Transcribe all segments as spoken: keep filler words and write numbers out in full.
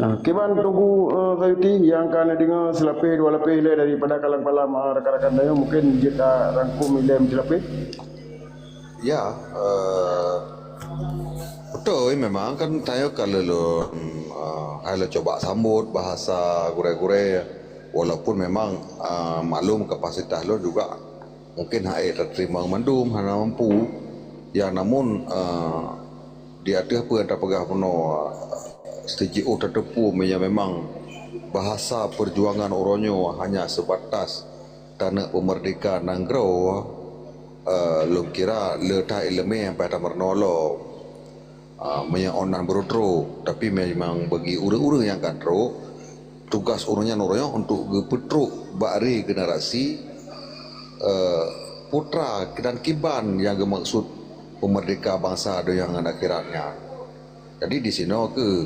Ah, kiban Teungku, eh, Sayuti nyang ka neudeungoe seulapéh dua lapéh ilée daripada kalam-kalam, ah, rakan-rakan tanyoe, mungkin jeuet tarangkum ilée meuseulapéh. Ya, eh, beutôi memang kan tanyoe ka lheueh lôn, eh, hai lôn cuba sambot bahasa gurée-gurée, walaupun memang, eh, maklum kapasitas lôn juga mungkin hana tateurimong mandum, hana mampu. Ya, namun, eh, di ateueh peue nyang tapeugah bunoe, seujiôh tateupeue meunyoe memang bahasa peujuangan uroe nyoe hanya seubatas taneuk peumeurdeka nanggroe, eh, lôn kira le that iéleumé nyang payah tameurunoe lom. Ah, meunyoe ôn nan beureutroh, tapi memang bagi ureuëng-ureuëng nyang ka trok, tugas ureuëng nyan uroe nyoe untuk geupeutrok bak regenerasi, eh, putra dan kiban nyang geumaksud peumeurdeka bansa donya ngon akhirat nyan. Jadi di sinoe keuh,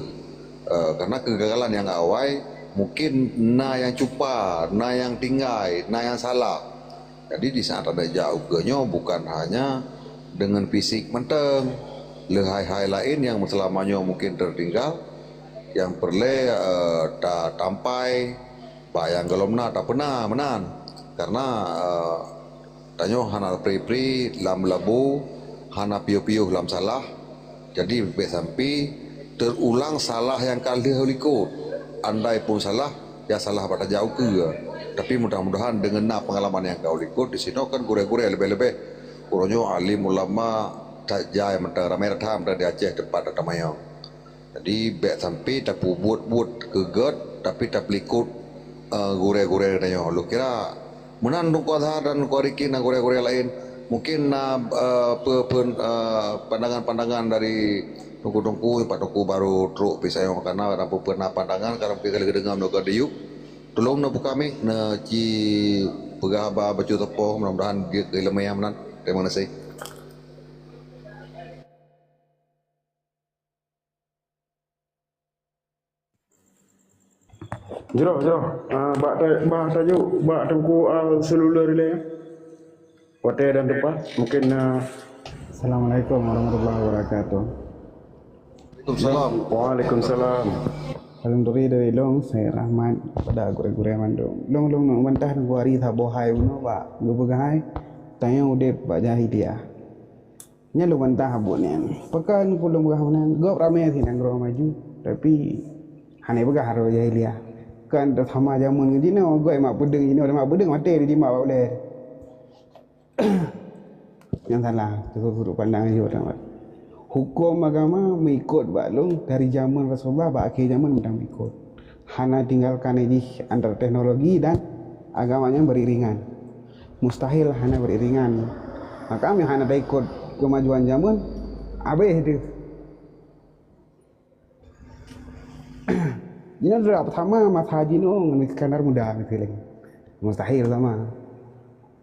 eh, karena keugagalan nyang awai, mungkin na nyang cupa, na nyang tinggai, na nyang salah. Jadi di saat ada jak ukeue nyoe bukan hanya deungon fisik mantong, leuhai-hai laén nyang seulama nyoe mungkin teutinggai, nyang peureulée, eh, ta-, tampai, bak nyang gohlom na tapeuna meunan. Karena, eh, tanyoe hana pri-pri lam labu, hana piôh-piôh lam salah. Jadi bék sampai teurulang salah nyang ka lheueh likot. Andai pun salah, ya salah bak tajak ukeue. Tapi mudah-mudahan deungon na peungalaman nyang ka likot, di sinoe kan gurée-gurée leubeh-leubeh uroe nyoe alim ulama that jai mantong ramé that tham di Aceh teumpat that tamanyong. Jadi bék sampai tapeubuet-buet keu gét, tapi tapeulikot, eh, gurée-gurée tanyoe. Lôn kira meunan Teungku Azhar dan Teungku Arikin dan gurée-gurée laén. Mungkin na, eh, pe-, pe-, eh, pandangan-pandangan dari teungku-teungku, Pak Teungku baru trok pisayong kana, dan peue-peue na pandangan, kalau mungkin ka lheueh geudeungoe meunyoe ka diyueb. Tulông neubuka mic, neuci peugah haba bacut teupeu, mudah-mudahan jeuet keu iéleumé meunan. Terima kasih. Jroh, jroh. Ah, bak ta-, bah tajuk, bak Teungku Al Seluler ilée. Watée dan teumpat, mungkin, ah, Assalamualaikum warahmatullahi wabarakatuh. Waalaikumsalam. Waalaikumsalam. Alhamdulillah dari lôn, Said Rahmat, pada gurée-gurée mandum. Lôn, lôn neuk bantah Teungku Ari saboh hai bunoe bak geupeugah hai, tanyoe udeb bak jahiliyah. Nyan lôn bantah buet nyan. Pakon ulôn peugah meunan, gob ramé si nanggroe maju, tapi hana peugah roh jahiliyah. Kan sama jameun ngon jinoe, gob mak peudeueng jinoe, mak peudeueng maté di jimak bak ulée. Nyan salah, sudut pandang jih. Huköm agama meuikot bak lôn dari jameun Rasulullah bak akhé jameun meunan meuikot. Hana tinggalkan jih antara teknologi dan agama nyan beriringan. Mustahil hana beriringan. Maka meunyoe hana taikot keumajuan jameun, abéh deuh. Jinoe dara sama masa jinoe ngon Iskandar Muda miseuleu. Mustahil sama.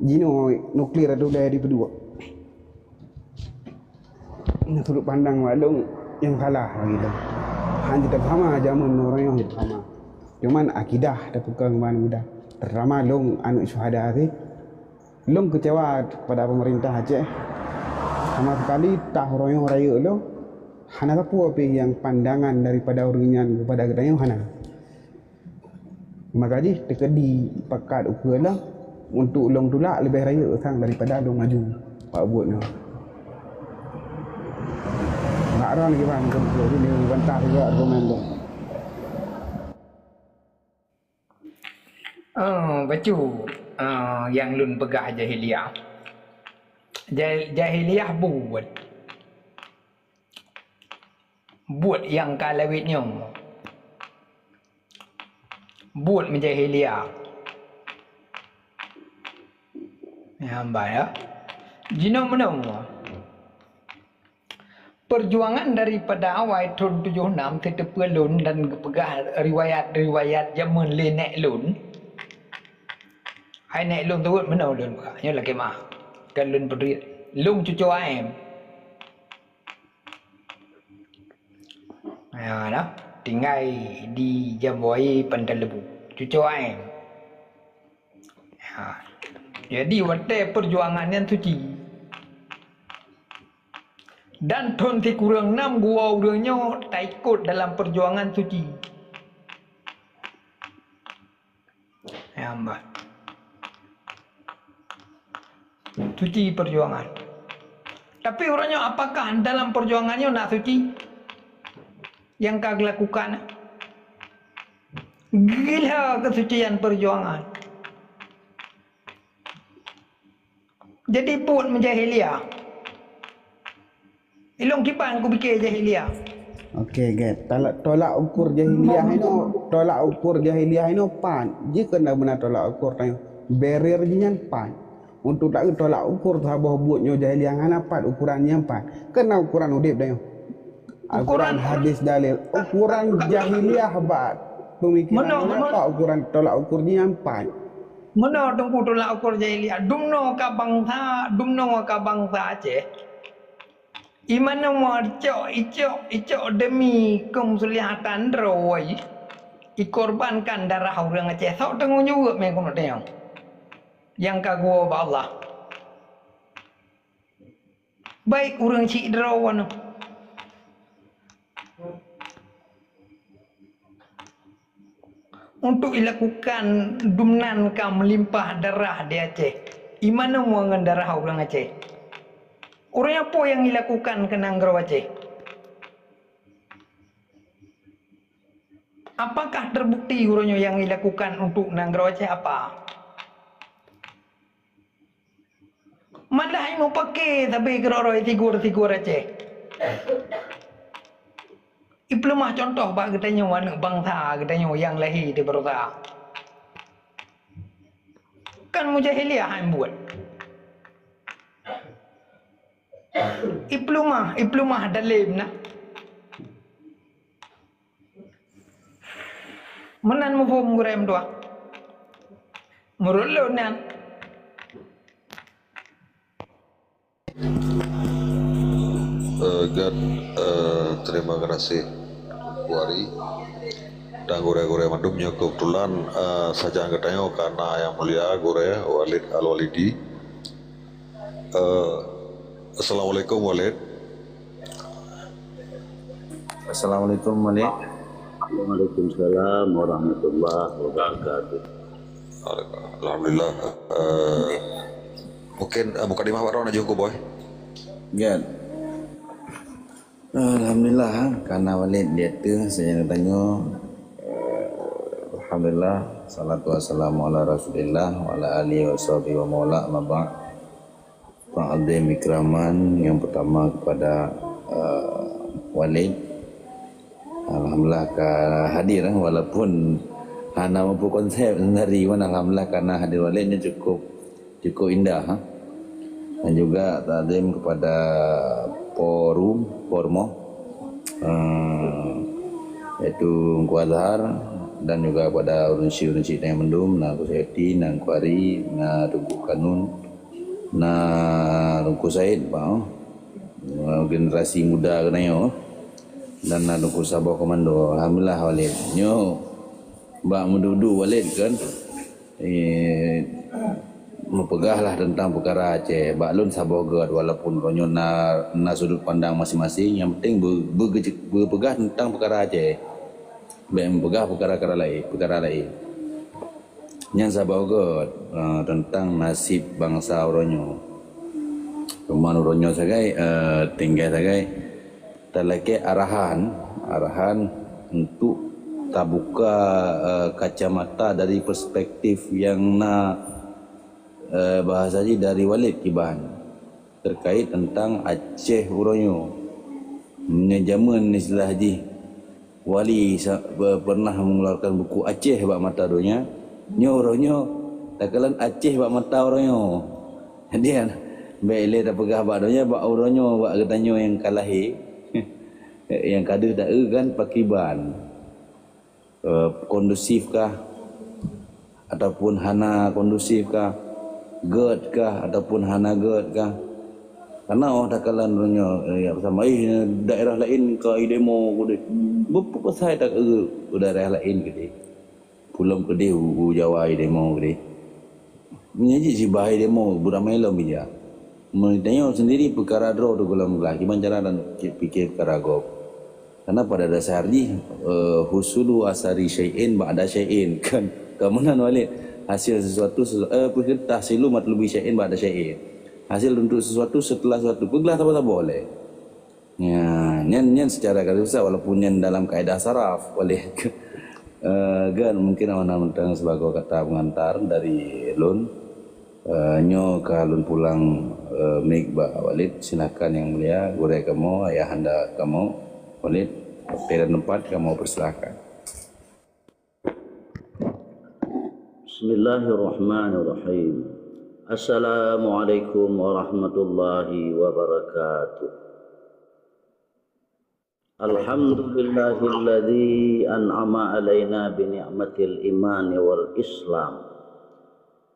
Jinoe nuklir atau daya dipeuduek. Nyan sudut pandang bak lôn nyang salah bagi lôn. Hana teupeuhama jameun uroe nyoe hana teupeuhama. Cuman akidah tapeukong ban mudah. Terutama lôn aneuk syuhada sih. Lôn keucewa kepada pemerintah Aceh. Sama sekali tah uroe nyoe rayeuk lôn hana sapeue pih nyang pandangan daripada ureuëng nyan kepada geutanyoe hana. Maka jih teukeudi pakat ukeue lôn untuk lôn tulak leubeh rayeuk sang daripada lôn maju bak buet nyoe. Mak Ron kiban keu buet nyoe bantah juga argumen lôn. Oh, bacut, ah, nyang lôn peugah jahiliyah. Jah-, jahiliyah buet. Buet nyang ka lawét nyoe. Buet meujahiliyah. Nyan ban ya. Jinoe meunoe. Peujuangan daripada awai thon tujoh nam teuteupeue lôn dan geupeugah riwayat-riwayat jameun lé nèk lôn. Hai nèk lôn teuweuet meunoe lôn peugah, nyoe lakèe meu'ah. Kan lôn peudriet. Lôn cucoe Aém. Ya, nah, tinggai di Jambuaye Pantai Lebu. Cucoe Aém. Ya. Jadi, watèe peujuangan nyan suci. Dan thon sikureueng nam geuwoe ureuëng nyoe taikot dalam peujuangan suci. Ya, bah. Suci peujuangan. Tapi ureuëng nyoe, apakah dalam peujuangan nyoe na suci nyang ka geulakukan? Gila keusucian peujuangan. Jadi buet meujahiliah. Ilong kiban kupike jahiliah. Oke, gét. Tolak, tolak ukur jahiliah inoe, tolak ukur jahiliah inoe pat. Jih keunan beuna tolak ukur tanyoe. Barrier jih nyan pat. Untuk tak tolak ukur saboh buet nyoe jahiliah hana pat ukuran nyan pat. Keunan ukuran udeb tanyoe. Ukuran hadis dalil. Ukuran jahiliah bak pemikiran apa ukuran tolak ukur jih nyan pat. Meunoe teungku tolak ukur jahiliah. Dumnoe ka bangsa, dumnoe ka bangsa Aceh. Iman nyoe icok, icok, icok demi keumuslihatan droe, ikorbankan darah ureuëng Aceh. Sok teungoh jaweueb meukeunong teunyong nyang ka geuwoe bak Allah. Baik ureuëng sidroe nyoe. Untuk ilakukan dumnan ka meulimpah darah di Aceh. Iman nyoe ngon darah ureuëng Aceh. Ureuëng apa nyang ilakukan keu nanggroe Aceh? Apakah terbukti ureuëng nyoe nyang ilakukan untuk nanggroe Aceh apa? Malah imeupaké sabe keudroe-droe sigur-sigur Aceh. Ipeuleumah contoh bak geutanyoe aneuëk bansa geutanyoe nyang lahé di baroesa. Kan mujahiliah han buet. Ipeuleumah, ipeuleumah dalem na. Meunan muphom gurée meutuah. Meurulon nyan. Eh, gét, eh, terima kasih Kuari dan gurée-gurée mandum nyoe kebetulan eh, sajan geutanyoe karena yang mulia gurée Walid Al-Walidi. Eh, Assalamualaikum Walid. Assalamualaikum Malik. Waalaikumsalam warahmatullahi wabarakatuh. Alhamdulillah. Uh, mungkin uh, mukadimah Pak Ron aja hukum boy. Ya. Alhamdulillah, karena Walid dia tu saya tanya. Alhamdulillah, salatu wassalamu ala Rasulillah wa ala alihi wa sahbihi wa mawala, amma ba'd. Ta'zim ikraman yang pertama kepada uh, Walid. Alhamdulillah ka hadir eh, walaupun hana mampu konsep sendiri pun alhamdulillah karena hadir Walid ni cukup cukup indah ha. Dan juga ta'zim kepada forum formo uh, iaitu Engku Azhar dan juga pada ureuëng syik-ureuëng syik yang mendum na Engku Sayuti na Engku Ari na Teungku Kanun na Teungku Said bah generasi muda kena yo dan na Teungku Saboh Komando alhamdulillah Walid nyo bak mendudu Walid kan eh, meupegah lah tentang peukara Aceh bak lôn saboh gét walaupun ronyo na na sudut pandang masing-masing yang penting be, be, beupegah tentang peukara Aceh bèk meupegah peukara-peukara laén peukara laén Nyan saboh gét uh, tentang nasib bansa uroe nyoe. Teuma uroe nyoe sagai uh, tinggai sagai talakée arahan, arahan untuk tabuka uh, kacamata dari perspektif yang na uh, bahasa jih dari Walid kiban. terkait tentang Aceh uroe nyoe. Meunyoe jameun istilah jih wali pernah mengeluarkan buku Aceh bak mata donya, nyoe uroe nyoe takalon Aceh bak mata uroe nyoe. Jadi bèk ilée tapeugah bak donya bak uroe nyoe bak geutanyoe nyang ka lahé nyang ka deuh taeu kan pakiban. uh, kondusif kah ataupun hana kondusif kah, gét kah ataupun hana gét kah. Karena oh takalon donya eh, sama eh daerah lain ka demo kudeh. Bepasai tak ke daerah lain kudeh. Pulang kudeh u Jawa demo kudeh. Menyaji si bahai demo beramai lom bija. Meunyoe sendiri peukara droe teuh gohlom glah, kiban cara dan pike-, pike peukara gob. Karena pada dasar jih, eh, husulu asari syai'in ba'da syai'in, kan? Kamoe nan Walid, hasil sesuatu, sesu-, eh, peue kheun, tahsilu matlubi syai'in ba'da syai'in. Hasil untuk sesuatu setelah sesuatu. Peuglah saboh-saboh lé. Ya, nyan, nyan secara garis besar, walaupun nyan dalam kaedah saraf, Walid. Eh, kan mungkin awak na mantong sibagoe kata pengantar dari lôn. Eh, nyoe ka lôn pulang, eh, mic bak Walid. Silakan Yang Mulia, gurèe kamoe, ayahanda kamoe, Walid, waktu dan tempat kamoe persilakan. Bismillahirrahmanirrahim. Assalamualaikum warahmatullahi wabarakatuh. Alhamdulillahilladzi an'ama alaina bi ni'matil imani wal islam,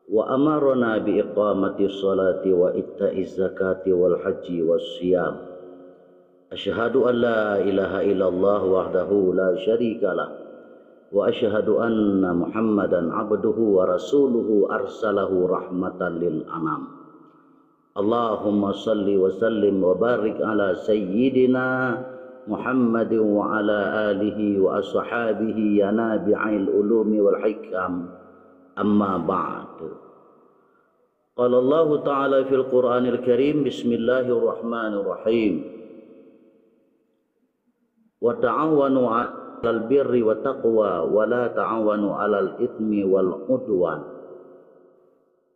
wa amarana bi iqamatis salati wa ittaiz zakati wal haji was siyam. Asyhadu an la ilaha illallah wahdahu la syarikalah, wa asyhadu anna Muhammadan abduhu wa rasuluhu arsalahu rahmatan lil anam. Allahumma salli wa sallim wa barik ala sayyidina Muhammadin wa ala alihi wa ashabihi ya nabi'il ulumi wal hikam. Amma ba'du. Qala Allahu ta'ala fil Qur'anil Karim, bismillahirrahmanirrahim. Wa ta'awanu 'alal birri wa taqwa wa la ta'awanu 'alal itsmi wal 'udwan.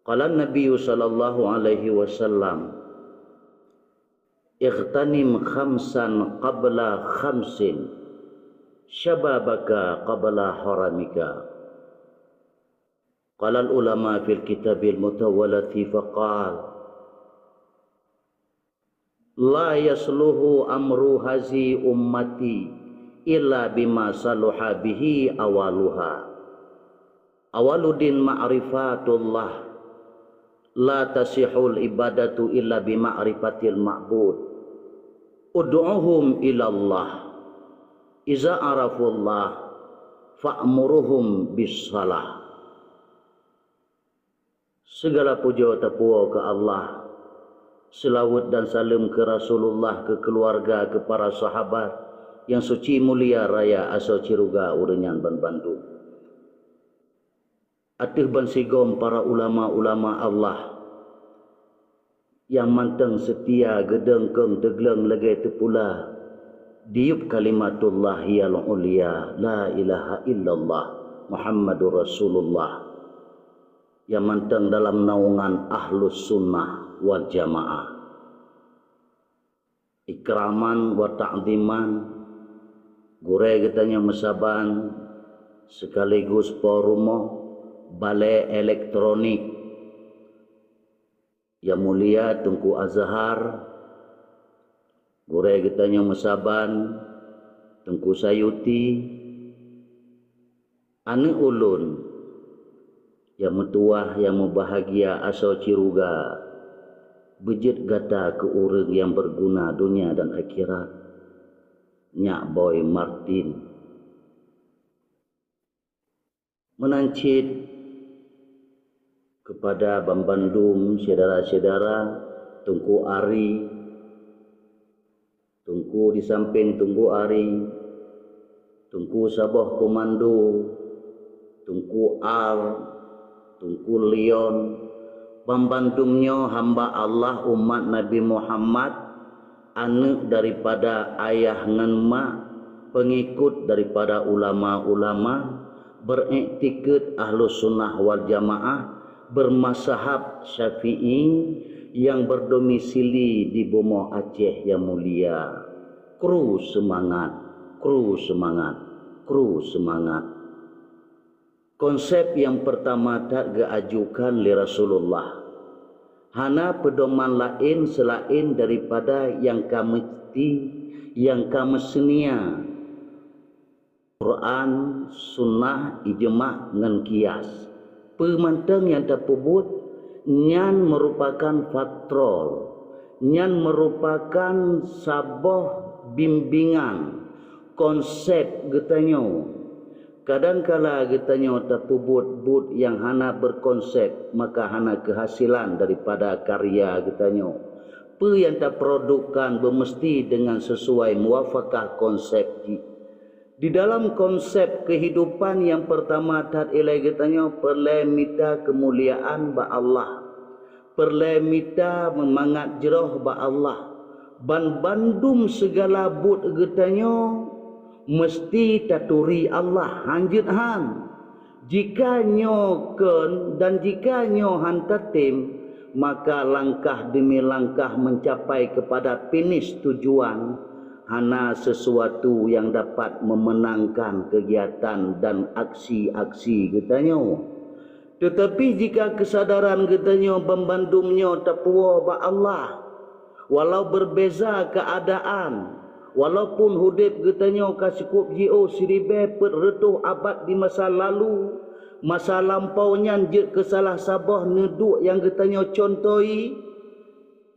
Qala Nabiyyu sallallahu alaihi wasallam, "Ightanim khamsan qabla khamsin, syababaka qabla haramika." Qalal ulama fil kitabil mutawwalati faqal, "La yasluhu amru hazi ummati illa bima saluha bihi awaluha. Awaludin ma'rifatullah, la tasihul ibadatu illa bi ma'rifatil ma'bud. Ud'uhum ilallah, iza arafullah, fa'muruhum bis salah." Segala puja tapuwoe keu Allah. Seulaweuet dan saleuem keu Rasulullah, keu keuluwarga, keu para sahabat nyang suci mulia raya asoe syeuruga ureuëng nyan banbandum. Ateueh bansigom para ulama-ulama Allah nyang mantong seutia geudeungkeung teugleueng lagée teupula diyueb kalimatullah yal ulya, la ilaha illallah Muhammadur Rasulullah, nyang mantong dalam naungan Ahlus Sunnah wal Jamaah. Ikraman wa ta'ziman, gurée geutanyoe meusaban sekaligus po rumoh balée elektronik, Yang Mulia Teungku Azhar, gurée geutanyoe meusaban Teungku Sayuti, aneuëk ulôn nyang meutuwah nyang mubahgia asoe syeuruga, beujeuet gata keu ureuëng nyang beuguna donya dan akhirat, Nyak Boy Martin. Meunan cit keupada banbandum syedara-syedara, Teungku Ari, Teungku di sampéng Teungku Ari, Teungku saboh komando, Teungku Al, Teungku Leon, banbandum nyoe hamba Allah umat Nabi Muhammad, aneuëk daripada ayah ngon mak, peungikut daripada ulama-ulama, beuriktikeuet Ahlus Sunnah wal Jamaah, beurmasahab Syafi'i nyang beurdomisili di bumoe Aceh nyang mulia. Kru seumangat, kru seumangat, kru seumangat. Konsep nyang peurtama that geuajukan lé Rasulullah. Hana peudoman laén seulaén daripada nyang ka meusti, nyang ka meuseunia. Quran, Sunnah, Ijma ngon Kias. Peue mantong nyang tapeubuet nyan meurupakan patrol, nyan meurupakan saboh bimbingan konsep geutanyoe Kadangkala geutanyoe tapeubuet buet nyang hana beukonsep, maka hana keuhasilan daripada karya geutanyoe. Peue nyang taprodukkan beumeusti deungon sisuai muwafakah konsep jih. Di dalam konsep keuhidupan nyang peurtama that ilée geutanyoe peureulée mita keumuliaan bak Allah. Peureulée mita meumangat jroh bak Allah. Banbandum sigala buet geutanyoe meuseuti taturi Allah, hanjeuet han. Jika nyoe kheun dan jika nyoe han tatem, maka langkah demi langkah meucapai keupada finish tujuan, hana sisuatu nyang dapat meumeunangkan keugiatan dan aksi-aksi geutanyoe. Teutapi jika keusadaran geutanyoe banbandum nyoe tapuwoe bak Allah, walau beubeza keuadaan, walaupun udeb geutanyoe ka sikup jiôh siribée peuet reutôh abad di masa lalu, masa lampôe nyan jeuet keu salah saboh neuduek nyang geutanyoe cuntohi,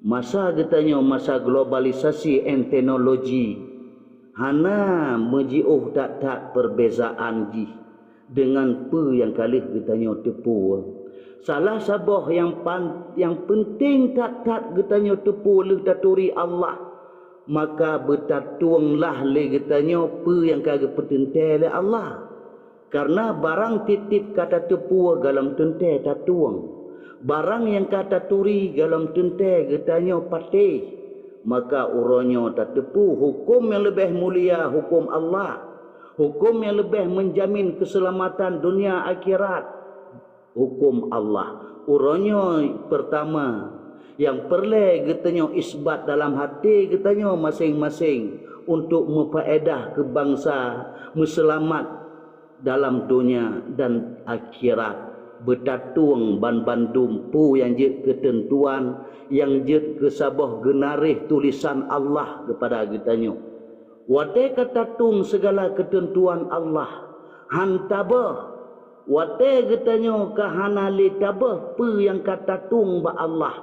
masa geutanyoe masa globalisasi and teknologi, hana meujiôh that-that peurbezaan jih deungon peue nyang ka lheueh geutanyoe teupeu. Salah saboh nyang pan-, nyang peunteng that-that geutanyoe teupeu lheueh taturi Allah, maka beutatueng lah lé geutanyoe peue nyang ka geupeuteuntée lé Allah. Kareuna barang tieb-tieb ka tateupeue gohlom teuntée tatueng, barang nyang ka taturi gohlom teuntée geutanyoe patéh, maka uroe nyoe tateupeue huköm nyang leubeh mulia, huköm Allah, huköm nyang leubeh meunjamin keuseulamatan donya akhirat, huköm Allah. Uroe nyoe peurtama nyang peureulée geutanyoe isbat dalam até geutanyoe maséng-maséng untuk meufaedah keu bansa, meuseulamat dalam donya dan akhirat, beutatueng banbandum peue nyang jeuet keuteuntuan, nyang jeuet keu saboh geunaréh tulésan Allah keupada geutanyoe. Watée ka tatueng sigala keuteuntuan Allah, han taböh. Watée geutanyoe ka hana lé taböh peue nyang ka tatueng bak Allah,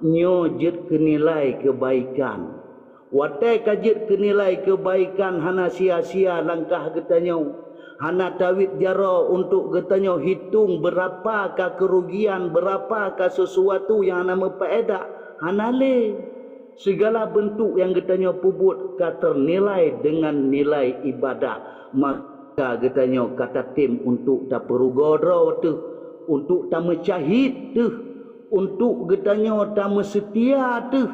nyoe jeuet keu nilai keubaikan. Watée ka jeuet keu nilai keubaikan hana sia-sia langkah geutanyoe, hana tawét jaroe untuk geutanyoe hitong beurapa ka keurugian, beurapa ka sisuatu nyang hana meupaedah, hana lé. Sigala beuntuk nyang geutanyoe peubuet ka teunilai deungon nilai iébadah, maka geutanyoe ka tatem untuk tapeurugoe droe teuh, untuk tameucahid teuh, untuk geutanyoe tameuseutia teuh.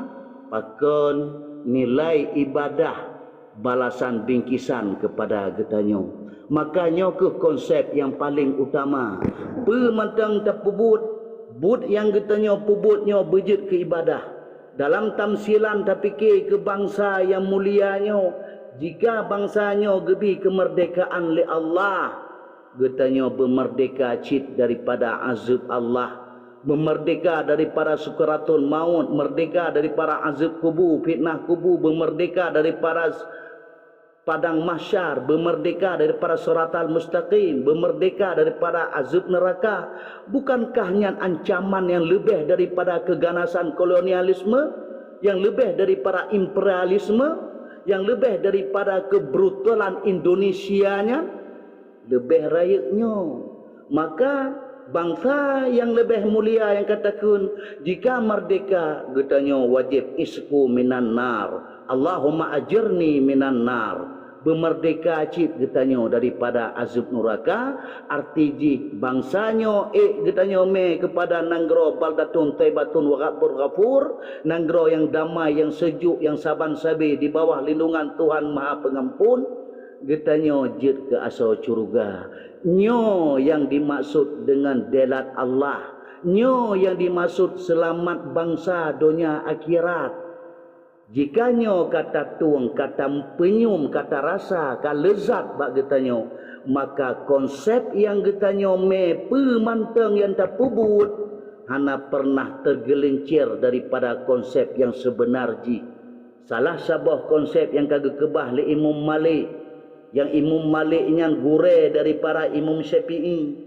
Pakon nilai iébadah balasan bingkisan keupada geutanyoe. Maka nyoe kheueh konsep nyang paleng utama. Peue mantong tapeubuet, buet nyang geutanyoe peubuet nyoe beujeuet keu iébadah. Dalam tamsilan tapike keu bansa nyang mulia nyoe, jika bansa nyoe geubi keumeurdekaan lé Allah, geutanyoe beumeurdeka cit daripada azeueb Allah, beumeurdeka daripada sukaratul maut, meurdeka daripada azeueb kubu, fitnah kubu, beumeurdeka daripada padang mahsyar, beumeurdeka daripada siratal mustaqim, beumeurdeka daripada azeueb neuraka. Bukankah nyan ancaman nyang leubeh daripada keuganasan kolonialisme, nyang leubeh daripada imperialisme, nyang leubeh daripada keubrutalan Indonesia nyan? Leubeh rayeuk nyoe. Maka, bansa nyang leubeh mulia nyang ka takheun, jika meurdeka, geutanyoe wajéb isku minan nar. Allahumma ajirni minan nar. Beumeurdeka cit geutanyoe daripada azeueb nuraka, arti jih bansa nyoe ék geutanyoe mé keupada nanggroe baldatun thaibatun wa rabbun ghafur, nanggroe nyang damai, nyang sejuk, nyang saban sabe di bawah lindungan Tuhan Maha Peungampun. Geutanyoe jeuet keu asoe syeuruga. Nyoe nyang dimaksud deungon delat Allah. Nyoe nyang dimaksud seulamat bansa donya akhirat. Jika nyoe ka tatueng, ka tapeunyum, ka tarasa, ka leuzat bak geutanyoe, maka konsep nyang geutanyoe mé peue mantong nyang tapeubuet hana peureunah teugeulincir daripada konsep nyang seubeuna jih. Salah saboh konsep nyang ka geukeubah lé Imam Malik, nyang Imam Malik nyan gurée daripada Imam Syafi'i.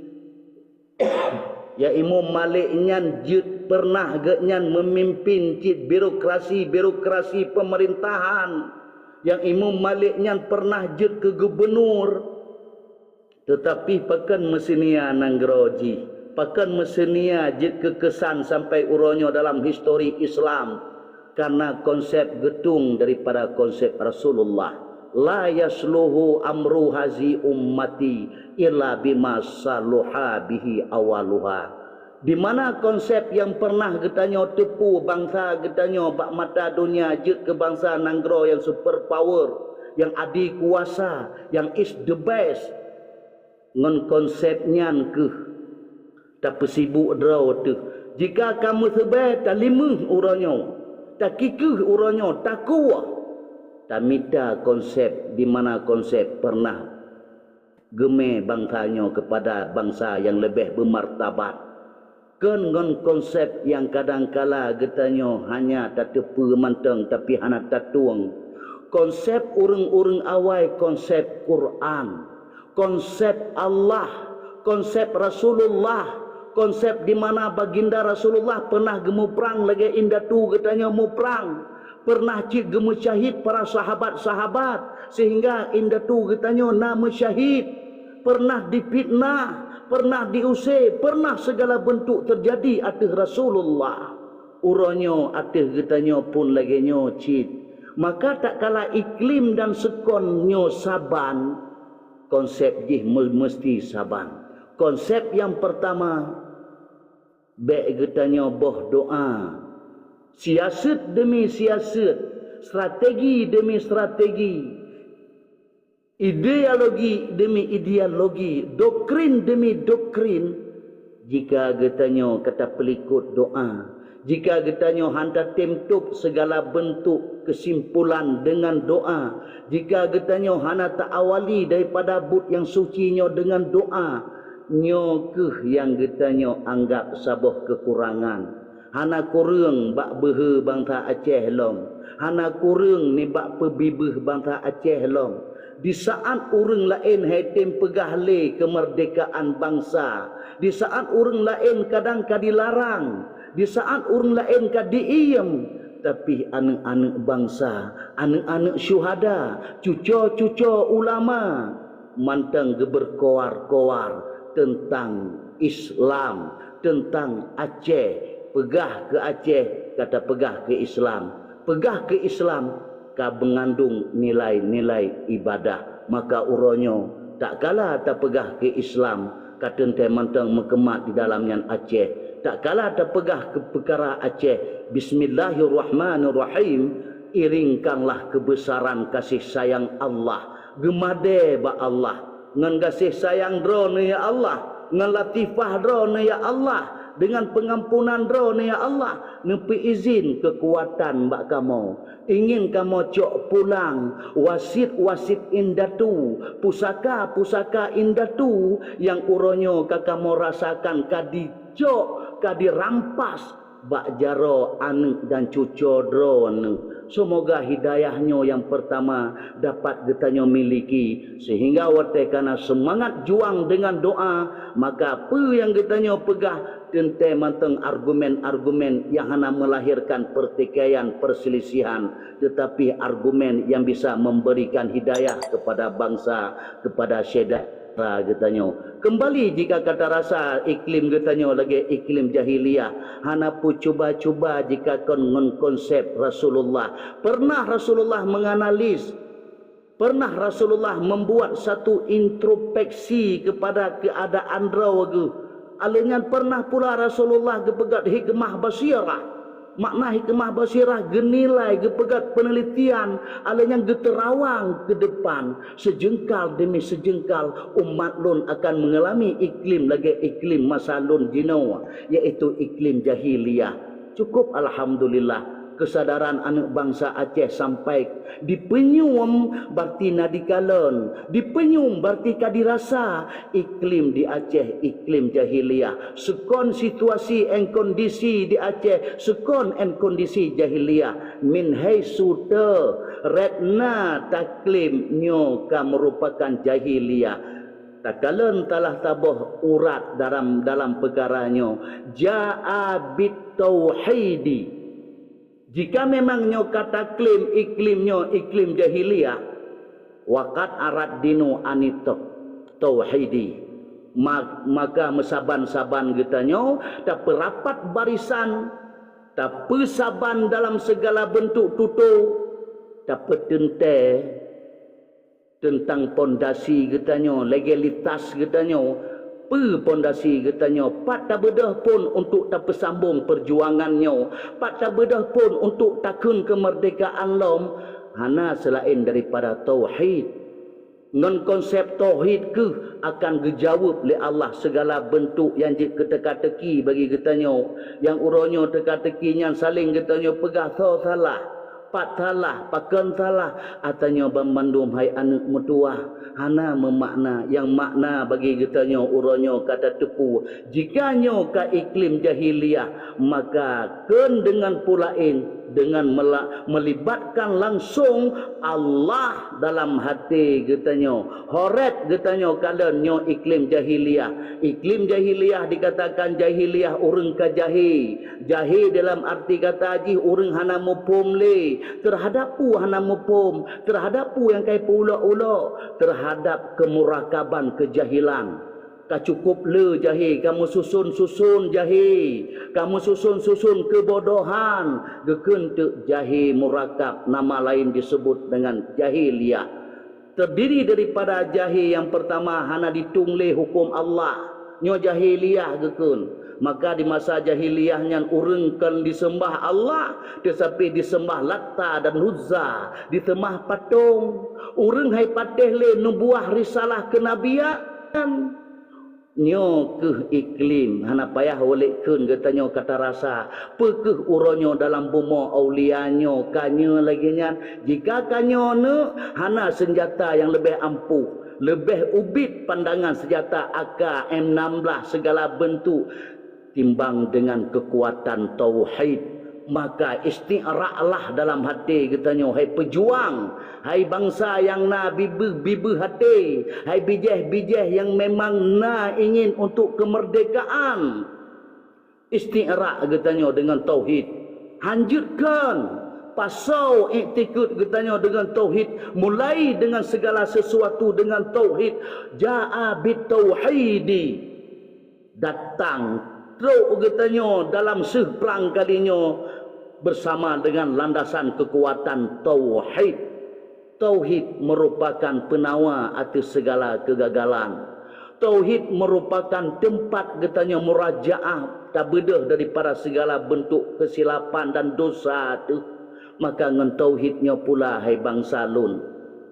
Nyang Imam Malik nyan jeuet peureunah geuhnyan meumimpin cit birokrasi-birokrasi peumeurintahan. Nyang Imam Malik nyan peureunah jeuet keu gubunur. Teutapi pakon meuseunia nanggroe jih, pakon meuseunia jeuet keu keusan sampai uroe nyoe dalam histori Islam, karena konsep geutung daripada konsep Rasulullah, "La yasluhu amru hazi ummati illa bima saluha bihi awaluha." Di mana konsep nyang pernah geutanyoe teupeue bansa geutanyoe bak mata donya jeuet keu bansa nanggroe nyang super power, nyang adi kuasa, nyang is the best? Ngon konsep nyan keuh tapeusibuk droe teuh. Jika ka meuseubée talimeue uroe nyoe, takikeuh uroe nyoe, takueh, tamita konsep di mana konsep pernah geumé bansa nyoe keupada bansa nyang leubeh beumartabat. Kon ngon konsep nyang kadang kala geutanyoe hanya tateupeue mantong tapi hana tatueng. Konsep ureuëng-ureuëng awai, konsep Quran, konsep Allah, konsep Rasulullah, konsep di mana Baginda Rasulullah pernah geumuprang lagée indatu geutanyoe muprang, pernah cit geumeusyahid para sahabat-sahabat, sehingga indatu geutanyoe na meusyahid, pernah difitnah, pernah diuse, pernah segala bentuk terjadi ateueh Rasulullah. Uroe nyoe ateueh geutanyoe pun lagée nyoe cit. Maka tak kala iklim dan seukon nyoe saban, konsep jih me-, meusti saban. Konsep nyang peurtama, bék geutanyoe boh doa. Siaseuet deumi siaseuet, strategi deumi strategi, ideologi deumi ideologi, doktrin deumi doktrin, jika geutanyoe ka tapeulikot doa, jika geutanyoe hana tatem tôb segala bentuk keusimpulan deungon doa, jika geutanyoe hana ta-awali daripada buet nyang suci nyoe deungon doa, nyoe keuh nyang geutanyoe anggab saboh keukurangan. Hana kureueng bak beuhe bansa Aceh lom, hana kureueng nibak peubibeuh bansa Aceh lom. Di saát ureuëng laén hai tem peugah lé keumeurdekaan bansa, di saát ureuëng laén kadang ka dilarang, di saát ureuëng laén ka diiem, tapi aneuëk-aneuëk bansa, aneuëk-aneuëk syuhada, cuco-cuco ulama, mantong geubeurkoar-koar teuntang Islam, teuntang Aceh. Peugah keu Aceh, ka tapeugah keu Islam. Peugah keu Islam, ka meungandong nilai-nilai ibadah. Maka uroe nyoe, tak kala tapeugah keu Islam, ka teuntée mantong meukeumat di dalam nyan Aceh. Tak kala tapeugah keu peukara Aceh, Bismillahirrahmanirrahim, iringkanlah keubeusaran gaséh sayang Allah, geumadée bak Allah, ngon gaséh sayang Droeneuh, ya Allah, ngon latifah Droeneuh, ya Allah, deungon peungampunan Droeneuh, ya Allah, neupeuizin keukuatan bak kamoe. Ingin kamoe cok pulang wasiet-wasiet indatu, pusaka-pusaka indatu nyang uroe nyoe ka kamoe rasakan ka dicok, ka dirampas bak jaroe aneuëk dan cuco Droeneuh. Seumoga hidayah nyoe nyang peurtama dapat geutanyoe miliki, seuhingga watée kana seumangat juang deungon doa, maka peue nyang geutanyoe peugah teuntée mantong argumen-argumen nyang hana meulahirkan peurtikaian, peuseulisihan, teutapi argumen nyang bisa memberikan hidayah keupada bansa, keupada syedara geutanyoe. Keumbali jika ka tarasa iklim geutanyoe lagée iklim jahiliyah, hana peucuba-cuba jika kon ngon konsep Rasulullah. Pernah Rasulullah menganalis, pernah Rasulullah membuat satu introspeksi kepada keuadaan droe geuh. Alheuh nyan pernah pula Rasulullah geupeugét hikmah basirah. Makna hikmah basirah geunilai, geupeugét peunelitian, alheuh nyan geuteurawang keu depan, seujengkal deumi seujengkal umat lôn akan meungalami iklim lagée iklim masa lôn jinoe, yaitu iklim jahiliyah. Cukup alhamdulillah, keusadaran aneuëk bansa Aceh sampai dipeunyum, berarti na dikalon, dipeunyum, berarti ka dirasa. Iklim di Aceh iklim jahiliyah. Seukon situasi and kondisi di Aceh, seukon and kondisi jahiliyah. Min haitsu te retna taklém nyoe ka meurupakan jahiliyah. Takalon talah saboh urat dalam, dalam peukara nyoe, jaa bit tauhidi. Jika memang nyoe ka taklém iklim nyoe iklim jahiliyah, waqad arat dinu anitoh. tauhidi. Ma-, maka meusaban-saban geutanyoe tapeurapat barisan, tapeusaban dalam segala bentuk tutoe, tapeuteuntée teuntang pondasi geutanyoe, legalitas geutanyoe, peue pondasi geutanyoe, pat tabeudôh phon untuk tapeusambong peujuangan nyoe, pat tabeudôh phon untuk takheun keumeurdekaan lom, hana seulaén daripada tauhid. Ngon konsep tauhid kheueh akan geujaweueb lé Allah sigala beuntuk nyang jeuet keu teuka-teuki bagi geutanyoe. Nyang uroe nyoe teuka-teuki nyan saléng geutanyoe peugah soe salah, pat salah, pakon salah, ata nyoe banmandum hai aneuëk meutuwah hana meumakna. Nyang makna bagi geutanyoe uroe nyoe ka tateupeue, jika nyoe ka iklim jahiliyah, maka kheun deungon peue laén, deungon mela-, meulibatkan langsong Allah dalam até geutanyoe. Horét geutanyoe kalon nyoe iklim jahiliyah. Iklim jahiliyah dikatakan jahiliyah ureuëng ka jahé. Jahé dalam arti kata jih ureuëng hana muphom lé terhadap peue hana muphom, terhadap peue nyang ka ipeuulok-ulok, terhadap keumurakaban keujahilan. Ka cukup le jahé, ka meususon-suson jahé, ka meususon-suson keubodohan, geukheun teuk jahé murakab, nama laén jiseubut deungon jahiliyah. Teudiri daripada jahé nyang peurtama hana jitueng lé huköm Allah, nyoe jahiliyah geukheun. Maka di masa jahiliyah nyan ureuëng kon jiseumah Allah, teusapi jiseumah Latta dan Uzza, jiseumah patong. Ureuëng hai patéh lé nubuah risalah keunabian. Nyoe kheueh iklim, hana payah ulée kheun geutanyoe ka tarasa, peu kheueh uroe nyoe dalam bumoe aulia nyoe ka nyoe lagée nyan. Jika ka nyoe neuk, hana seunjata nyang leubeh ampuh, leubeh ubit pandangan seunjata A K M enam belas sigala beuntuk timbang deungon keukuatan tauhid. Maka istiqraklah dalam até geutanyoe, hai peujuang, hai bansa nyang na bibeuh-bibeuh até, hai bijéh-bijéh nyang memang na ingin untuk keumeurdekaan. Istiqrak geutanyoe deungon tauhid. Hanjeuet kheun, pasoe iktikeuet geutanyoe deungon tauhid, mulai deungon sigala seusuatu deungon tauhid. Jaa bit tauhidi. Datang trok geutanyoe dalam seuh prang kali nyoe beusama deungon landasan keukuatan tauhid. Tauhid meurupakan peunawa ateueh sigala keugagalan. Tauhid meurupakan teumpat geutanyoe murajaah tabeudôh daripada sigala beuntuk keusilapan dan dosa teuh. Maka ngon tauhid nyoe pula, hai bansa lôn,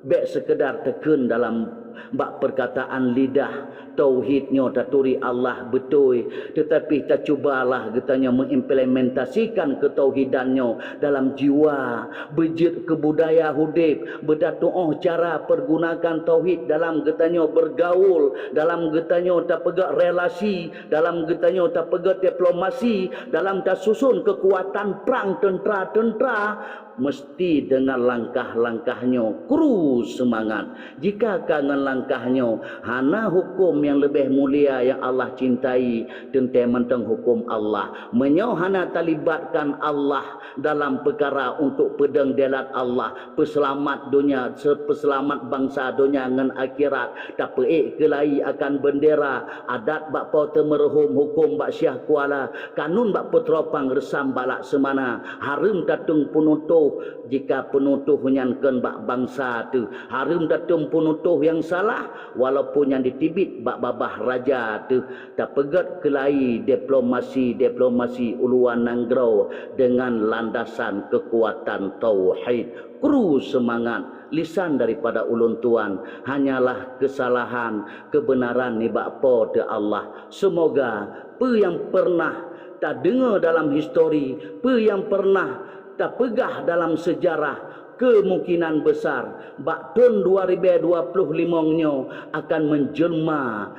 bék seukeudar takheun dalam bak peurkataan lidah, tauhid nyoe taturi Allah beutôi, teutapi tacubalah geutanyoe meuimplementasikan keutauhidan nyoe dalam jiwa, beujeuet keu budaya udeb, beutatuoh cara peurgunakan tauhid dalam geutanyoe beurgaul, dalam geutanyoe tapeugét relasi, dalam geutanyoe tapeugét diplomasi, dalam tasuson keukuatan prang teuntra-teuntra, meusti deungon langkah-langkah nyoe kru seumangat. Jika ka ngon langkah nyoe hana huköm nyang leubeh mulia nyang Allah cintai, teuntée mantong huköm Allah. Meunyoe hana talibatkan Allah dalam peukara untuk peudong deulat Allah, peuseulamat donya, se-, peuseulamat bansa donya ngon akhirat, tapeuék keulayi akan beundera, adat bak Po Teumeuruhom, huköm bak Syiah Kuala, kanun bak Putroe Phang, reusam bak Laksamana. Hareuem tatueng peunutoh jika peunutoh nyan kon bak bansa teuh. Hareuem tatueng peunutoh nyang salah, walaupun nyan jiteubiet bak babah raja teuh. Tapeugét keulayi diplomasi-diplomasi u luwa nanggroe deungon landasan keukuatan tauhid. Kru seumangat, lisan daripada ulôn tuan hanyalah keusalahan, keubeunaran nibak Po teu Allah. Seumoga peue nyang peureunah tadeungoe dalam histori, peue nyang peureunah tapeugah dalam seujarah, keumungkinan beusar bak thon dua ribée dua ploh limong nyoe akan meujeulma,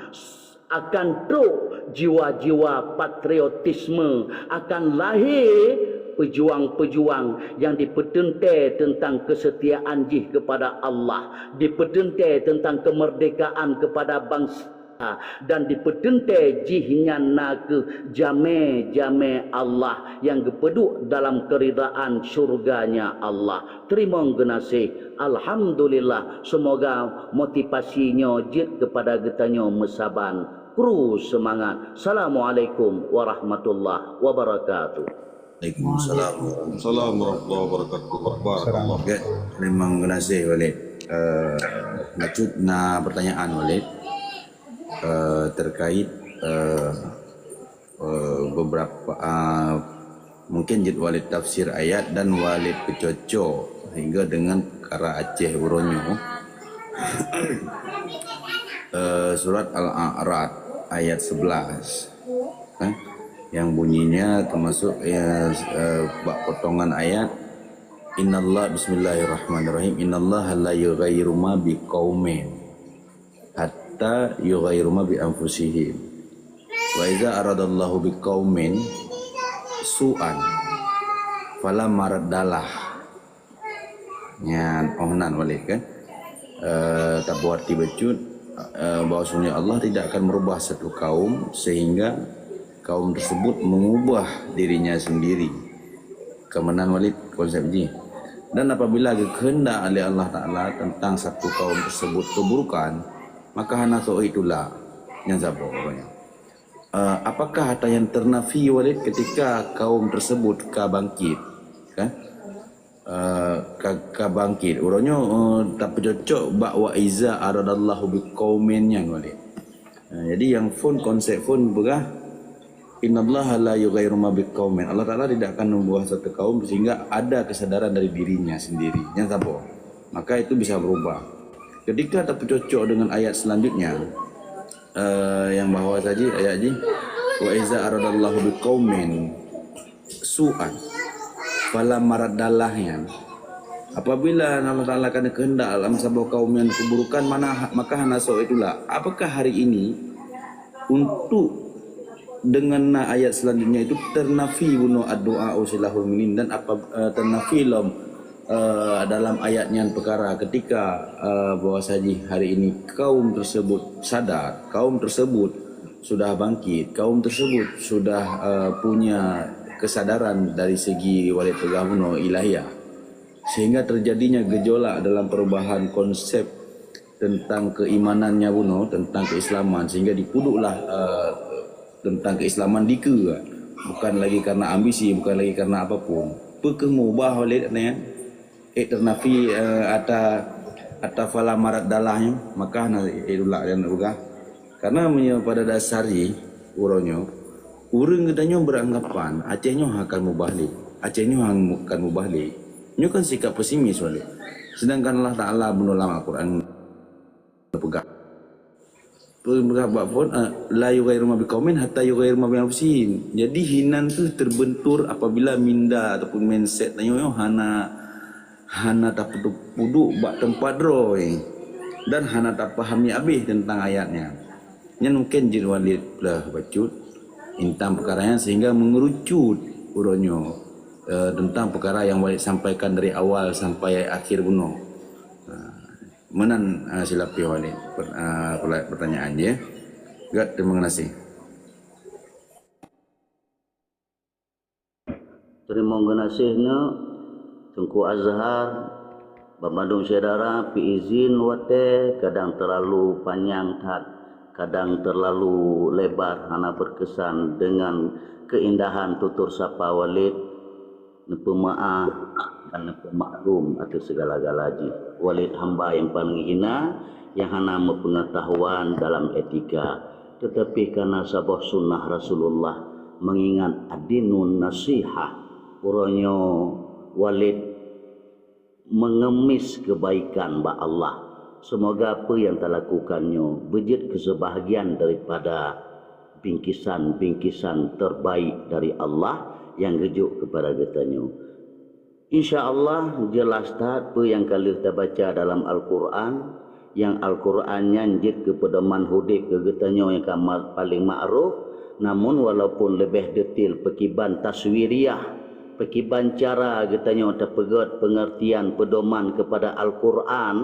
akan trok jiwa-jiwa patriotisme, akan lahé peujuang-peujuang nyang jipeuteuntée teuntang keusetiaan jih keupada Allah, jipeuteuntée teuntang keumeurdekaan keupada bansa dan dipeuteuntée jih nyan na kheueh jamé-jamé Allah nyang geupeuduek dalam keuridaan syurga-Nya Allah. Teurimong geunaséh, alhamdulillah, seumoga motivasi nyoe jeuet keupada geutanyoe meusaban. Kru seumangat. Assalamualaikum warahmatullahi wabarakatuh. Waalaikumsalam. Salam warahmatullahi wabarakatuh. Barakallah. Oke, teurimong geunaséh Walid. Eh, bacut na pertanyaan Walid, eh, terkait, eh, eh, beberapa, ah, mungkin jeuet Walid tafsir ayat dan Walid peucocok sehingga dengan perkara Aceh uroe nyoe. Eh, surat Al-A'raf ayat sebelas. Eh, yang bunyinya termasuk, ya, eh, bak potongan ayat, "Innallah, bismillahirrahmanirrahim. Innallaha la yughayyiru ma biqaumin hatta yughayyiru ma bi anfusihim. Wa iza aradallahu biqaumin su'an fala maraddalah." Nyan, oh nan Walid kan. Eh, tabuat ti bacut, eh, bahwasanya Allah tidak akan merubah satu kaum sehingga kaum tersebut mengubah dirinya sendiri. Keumanan Walid konsep jih. Dan apabila geukheundak oleh Allah Taala tentang satu kaum tersebut keburukan, maka hana soe tulak. Nyan saboh uroe nyoe. Eh, apakah ata nyang ternafi Walid ketika kaum tersebut ka bangkit? Kan? Eh, ka, ka bangkit. Uroe nyoe, eh, tapeucocok bak wa iza aradallahu biqaumin nyan Walid. Eh, jadi nyang phon, konsep phon peugah, "Innallaha la yughayyiru ma biqaumin." Allah Taala tidak akan membuat satu kaum sehingga ada kesadaran dari dirinya sendiri. Nyan saboh. Maka itu bisa berubah. Ketika tapeucocok dengan ayat selanjutnya, eh, yang bahwa saja ayat jih, "Wa iza aradallahu biqaumin su'an fala maraddalah," nyan. Apabila Allah Taala akan kehendak dalam saboh kaum nyang keburukan, mana, maka hana soe tulak. Apakah hari ini untuk dengan na ayat selanjutnya itu ternafi bunoe addu'a silahul mu'minin dan apa, eh, ternafi lom, eh, dalam ayat nyan peukara ketika, eh, bahwasa jih hari ini kaum tersebut sadar, kaum tersebut sudah bangkit, kaum tersebut sudah, eh, punya kesadaran dari segi Walid peugah bunoe ilahiyah. Sehingga terjadinya gejolak dalam perubahan konsep tentang keimanannya bunoe, tentang keislaman, sehingga dipuduklah, eh, tentang keislaman dikeue, bukan lagi karena ambisi, bukan lagi karena apapun. Peu kheueh mubah Walid nyan? Eh, ternafi, eh, ata, ata fala maraddalah nyoe, maka na itulak dan peugah. Karena meunyoe pada dasar jih uroe nyoe, ureuëng geutanyoe beranggapan Aceh nyoe akan mubah lé. Aceh nyoe akan mubah lé. Nyoe kan sikap pesimis Walid. Sedangkan Allah Taala bunoe lam Al-Quran peugah. Peugah bak phon, eh, "La yughayyiru ma biqaumin hatta yughayyiru ma bi anfusihim." Jadi hinan tu terbentur apabila minda ataupun mindset tanyoe hana, hana tapuduk-puduk bak teumpat droe dan hana tapahami habéh tentang ayat nyan. Nyan mungkin jeuet Walid peuleueh bacut tentang peukara nyan sehingga mengerucut uroe nyoe, eh, tentang peukara nyang Walid sampaikan dari awal sampai akhir bunoe. Meunan, ah, silapeh Walid per-, ah, pula-, pertanyaan jih. Gét, terima kasih. Teurimong geunaséh nyoe, Teungku Azhar, banmandum syedara, peuizin watée kadang teulalu panyang that, kadang teulalu lebar, hana beukeusan deungon keuindahan tutur sapa Walid. Neupeumeuáh dan neupeumaklum ateueh sigala-gala jih. Walid hamba nyang paleng hina, nyang hana meupeungeutahuan dalam etika, teutapi kana saboh sunnah Rasulullah, meungingat ad-dinun nasihah. Uroe nyoe Walid meungemis keubaikan bak Allah. Seumoga peue nyang talakukan nyoe beujeuet keu seubahgian daripada bingkisan-bingkisan terbaik dari Allah nyang geujok keupada geutanyoe. Insya Allah, jeulaih that peue nyang ka lheueh tabaca dalam Al-Quran, nyang Al-Quran nyan jeuet keu peudoman udeb keu geutanyoe nyang ka ma-, paleng ma'ruf, namun walaupun leubeh detail peukiban taswiriyah, peukiban cara geutanyoe tapeugét peungeurtian peudoman keupada Al-Quran,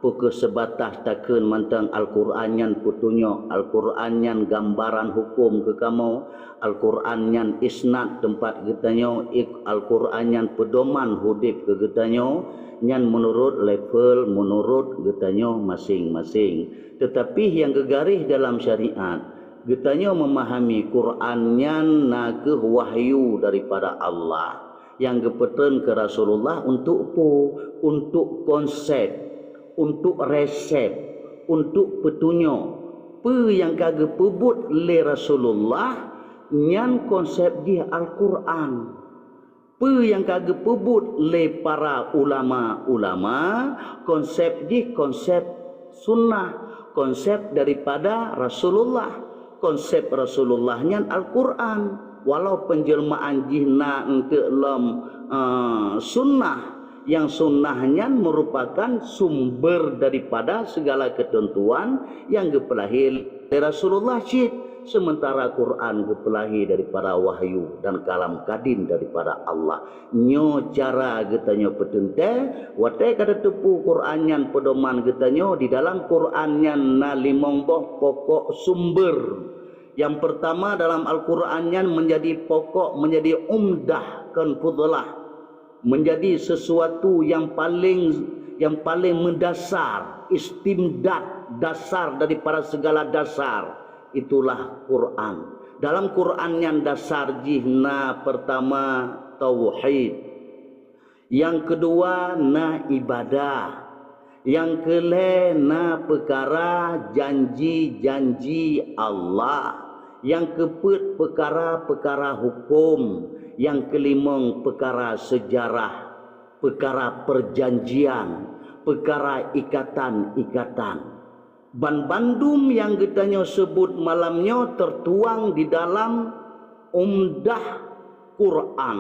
Peu kheueh seubatas takheun mantong Al-Qur'an nyan peutunyok, Al-Qur'an nyan gambaran huköm keu kamoe, Al-Qur'an nyan isnad teumpat geutanyoe, Al-Qur'an nyan peudoman udeb keu geutanyoe, nyan meunurot level, meunurot geutanyoe maséng-maséng. Teutapi nyang geugaréh dalam syariat, geutanyoe meumahami Qur'an nyan na kheueh wahyu daripada Allah nyang geupeutreun keu Rasulullah untuk peue? Untuk konsep, untuk resep, untuk peutunyok. Peue nyang ka geupeubuet lé Rasulullah, nyan konsep jih Al-Qur'an. Peue nyang ka geupeubuet lé para ulama-ulama, konsep jih konsep sunnah, konsep daripada Rasulullah. Konsep Rasulullah nyan Al-Qur'an. Walau peunjeuleumaan jih na eunteuk lom, eh, sunnah, nyang sunnah nyan meurupakan sumber daripada segala keuteuntuan nyang geupeulahé lé Rasulullah cit, seumeuntara Qur'an geupeulahé daripada wahyu dan kalam kadim daripada Allah. Nyoe cara geutanyoe peuteuntée, watée ka tateupeue Qur'an nyan peudoman geutanyoe, di dalam Qur'an nyan na limong boh pokok sumber. Nyang peurtama dalam Al-Qur'an nyan meunjadi pokok, meunjadi umdah, kon fudhalah, meunjadi seusuatu nyang paleng, nyang paleng meudasar, istimdad, dasar daripada segala dasar, itulah Qur'an. Dalam Qur'an nyan dasar jih na peurtama tauhid, nyang keudua na ibadah, nyang keulhée na peukara janji-janji Allah, nyang keupeuet peukara-peukara huköm, nyang keulimong peukara seujarah, peukara peurjanjian, peukara ikatan-ikatan. Banbandum nyang geutanyoe seubut malam nyoe teutuang di dalam umdah Qur'an.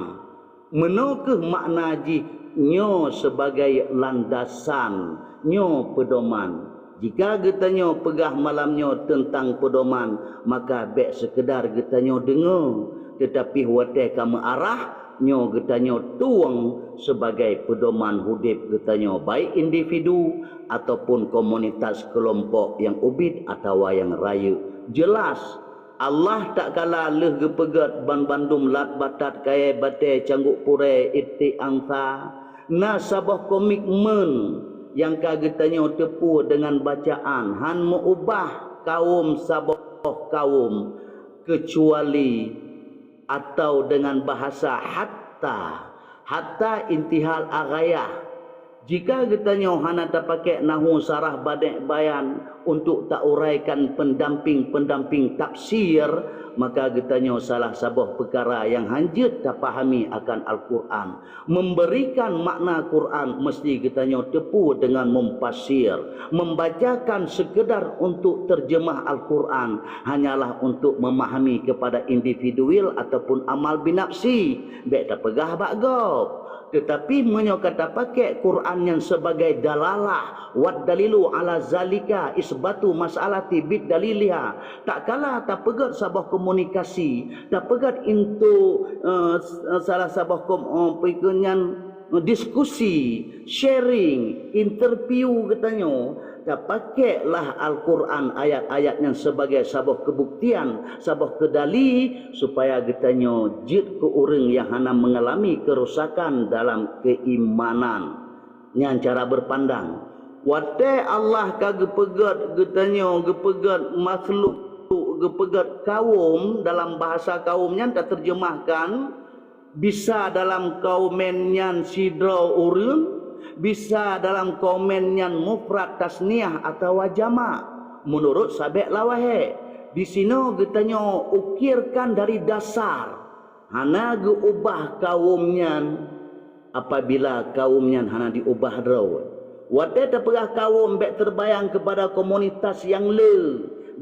Meunoe kheueh makna jih nyoe sibagai landasan, nyoe peudoman. Jika geutanyoe peugah malam nyoe teuntang peudoman, maka bék seukeudar geutanyoe deungoe, teutapi watée ka meuarah, nyoe geutanyoe tueng sibagai peudoman udeb geutanyoe, baik individu ataupun komunitas keulompok nyang ubit atawa nyang rayeuk. Jeulaih, Allah tatkala lheueh geupeugét banbandum lat batat kayée batée cangguek purée itik angsa, na saboh komitmen nyang ka geutanyoe teupeue deungon bacaan, hán meu-ubah kawöm saboh kawöm, keucuali atau deungon bahasa hatta, hatta intihal aghayah. Jika geutanyoe hana tapakék nahu sarah badék bayan untuk tauraikan peundamping-peundamping tafsir, maka geutanyoe salah saboh peukara nyang hanjeuet tapahami akan Al-Qur'an. Memberikan makna Quran mesti geutanyoe teupeue deungon mumfasir. Membacakan sekedar untuk terjemah Al-Quran hanyalah untuk memahami kepada individual ataupun amal binafsi. Bék tapeugah bak gob. Teutapi meunyoe ka tapakék Quran nyan sebagai dalalah, wad dalilu ala zalika isbatu mas'alati bid daliliha, tatkala tapeugét saboh komunikasi, tapeugét into, eh, salah saboh kom-, eh, peue nyan, diskusi, sharing, interview geutanyoe, tapakéklah Al-Quran ayat-ayat nyan sebagai saboh keubuktian, saboh keudali, supaya geutanyoe jeuet keu ureuëng nyang hana meungalami keurusakan dalam keuimanan. Nyan cara beupandang. Watée Allah ka geupeugét geutanyoe, geupeugét makhluk, geupeugét kawöm, dalam bahasa kawöm nyan tateurjeumahkan, bisa dalam kawöm nyan sidroe ureuëng, bisa dalam kawöm nyan mufrad tasniah atawa jamak, meunurot sabék lawahé. Disinoe geutanyoe ukirkan dari dasar, hana geuubah kawöm nyan apabila kawöm nyan hana diubah droe. Watée tapeugah kawöm bék teubayang keupada komunitas nyang le,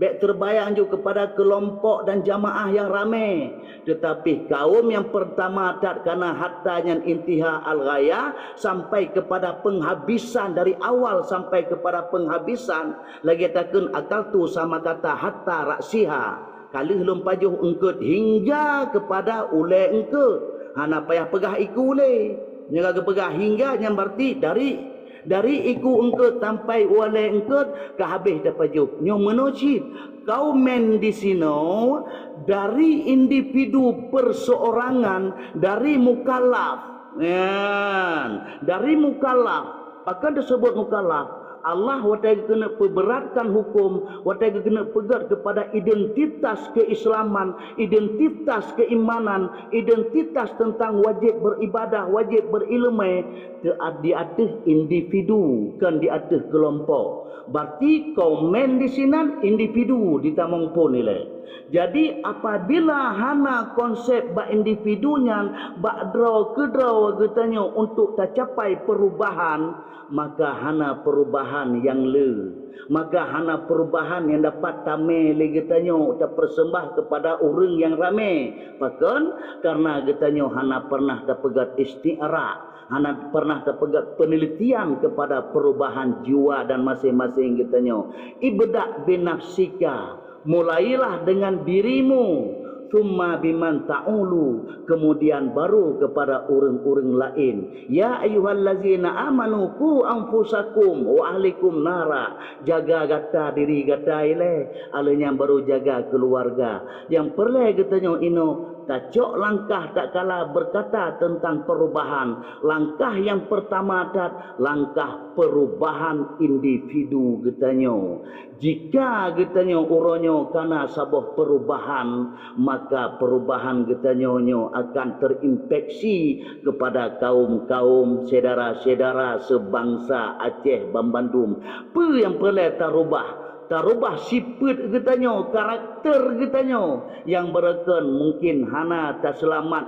bék teubayang ju keupada keulompok dan jamaah nyang ramé, teutapi kawöm nyang peurtama that kana hatta nyan intiha al-ghayah sampai keupada peunghabisan, dari awal sampai keupada peunghabisan, lagée takheun akaltu sama kata hatta ra'siha. Ka lheueh lôn pajoh eungkôt hingga keupada ulée eungkôt. Hana payah peugah iku lé. Nyoe ka geupeugah hingga nyan berarti dari Dari iku eungkôt sampai walée eungkôt ka habéh tapajoh. Nyoe meunoe cit, kaumen disinoe dari individu perseorangan, dari mukallaf. Nyan, dari mukallaf. Pakon teusebut mukallaf? Allah watée geukeuneuk peuberatkan huköm, watée geukeuneuk peugét keupada identitas keuislaman, identitas keuimanan, identitas teuntang wajéb beuribadah, wajéb beurilmé, teu-, di ateueh individu, kon di ateueh keulompok. Berarti kaumen disinan individu di tamong phon ilée. Jadi, apabila hana konsep bak individu nyan, bak droe keudroe geutanyoe untuk tacapai perubahan, maka hana perubahan nyang le. Maka hana perubahan nyang dapat tamé lé geutanyoe tapeuseumbah keupada ureuëng nyang ramé. Pakon? Karena geutanyoe hana pernah tapeugét istiqra, hana pernah tapeugét penelitian keupada perubahan jiwa dan maséng-maséng geutanyoe. Ibda' binafsika, mulailah dengan dirimu, tsumma biman ta'ulu, kemudian baru kepada ureuëng-ureuëng laén. Ya ayyuhallazina amanu qu anfusakum wa ahlikum nara, jaga gata diri gata ilée, alheuh nyan baru jaga keuluwarga. Nyang peureulée geutanyoe inoe, tacok langkah tatkala beukata teuntang perubahan. Langkah nyang peurtama that, langkah perubahan individu geutanyoe. Jika geutanyoe uroe nyoe kana saboh perubahan, maka perubahan geutanyoe nyoe akan terinfeksi kepada kaum-kaum, syedara-syedara seubangsa Aceh banmandum. Peue nyang peureulée tarubah? Tarubah sifeuet geutanyoe, karakter geutanyoe nyang beureukan mungkin hana taseulamat.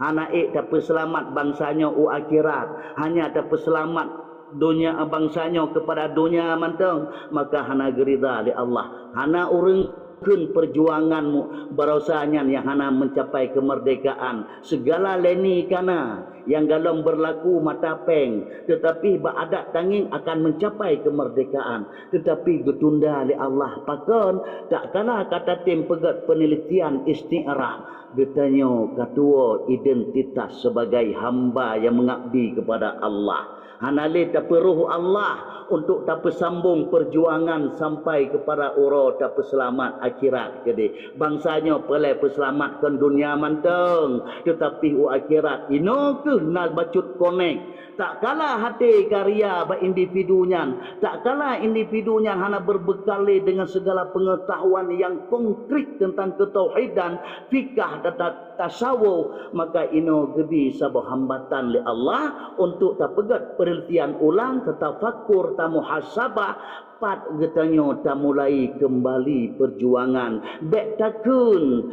Hana ék tapeuseulamat bansa nyoe u akhirat, hanya tapeuseulamat donya, bansa nyoe keupada donya mantong, maka hana geurida lé Allah. Hana ureuëng kheun peujuanganmu barosa nyan nyang hana meucapai keumeurdekaan. Seugala leni kana nyang galom beurlaku mata péng, teutapi bak adat tangieng akan meucapai keumeurdekaan, teutapi geutunda lé Allah. Pakon? Tatkala ka tatem peugét penelitian istiqra, geutanyoe ka tuwoe identitas sebagai hamba nyang meungabdi keupada Allah. Hana lé tapeuroh Allah untuk tapeusambong peujuangan sampai keupada uroe tapeuseulamat akhirat keudeh. Bansa nyoe peureulée peuseulamat kon donya mantong, teutapi u akhirat inoe kheueh na bacut konek. Tatkala haté ka ria bak individu nyan, tatkala individu nyan hana beurbeukal lé deungon sigala peungeutahuan nyang konkret teuntang keutauhidan, fikah dan ta-, tasawuf, maka inoe geubi saboh hambatan lé Allah untuk tapeugét peureuhatian ulang, tatafakkur, tamuhasabah, pat geutanyoe tamulai keumbali peujuangan. Bék takheun,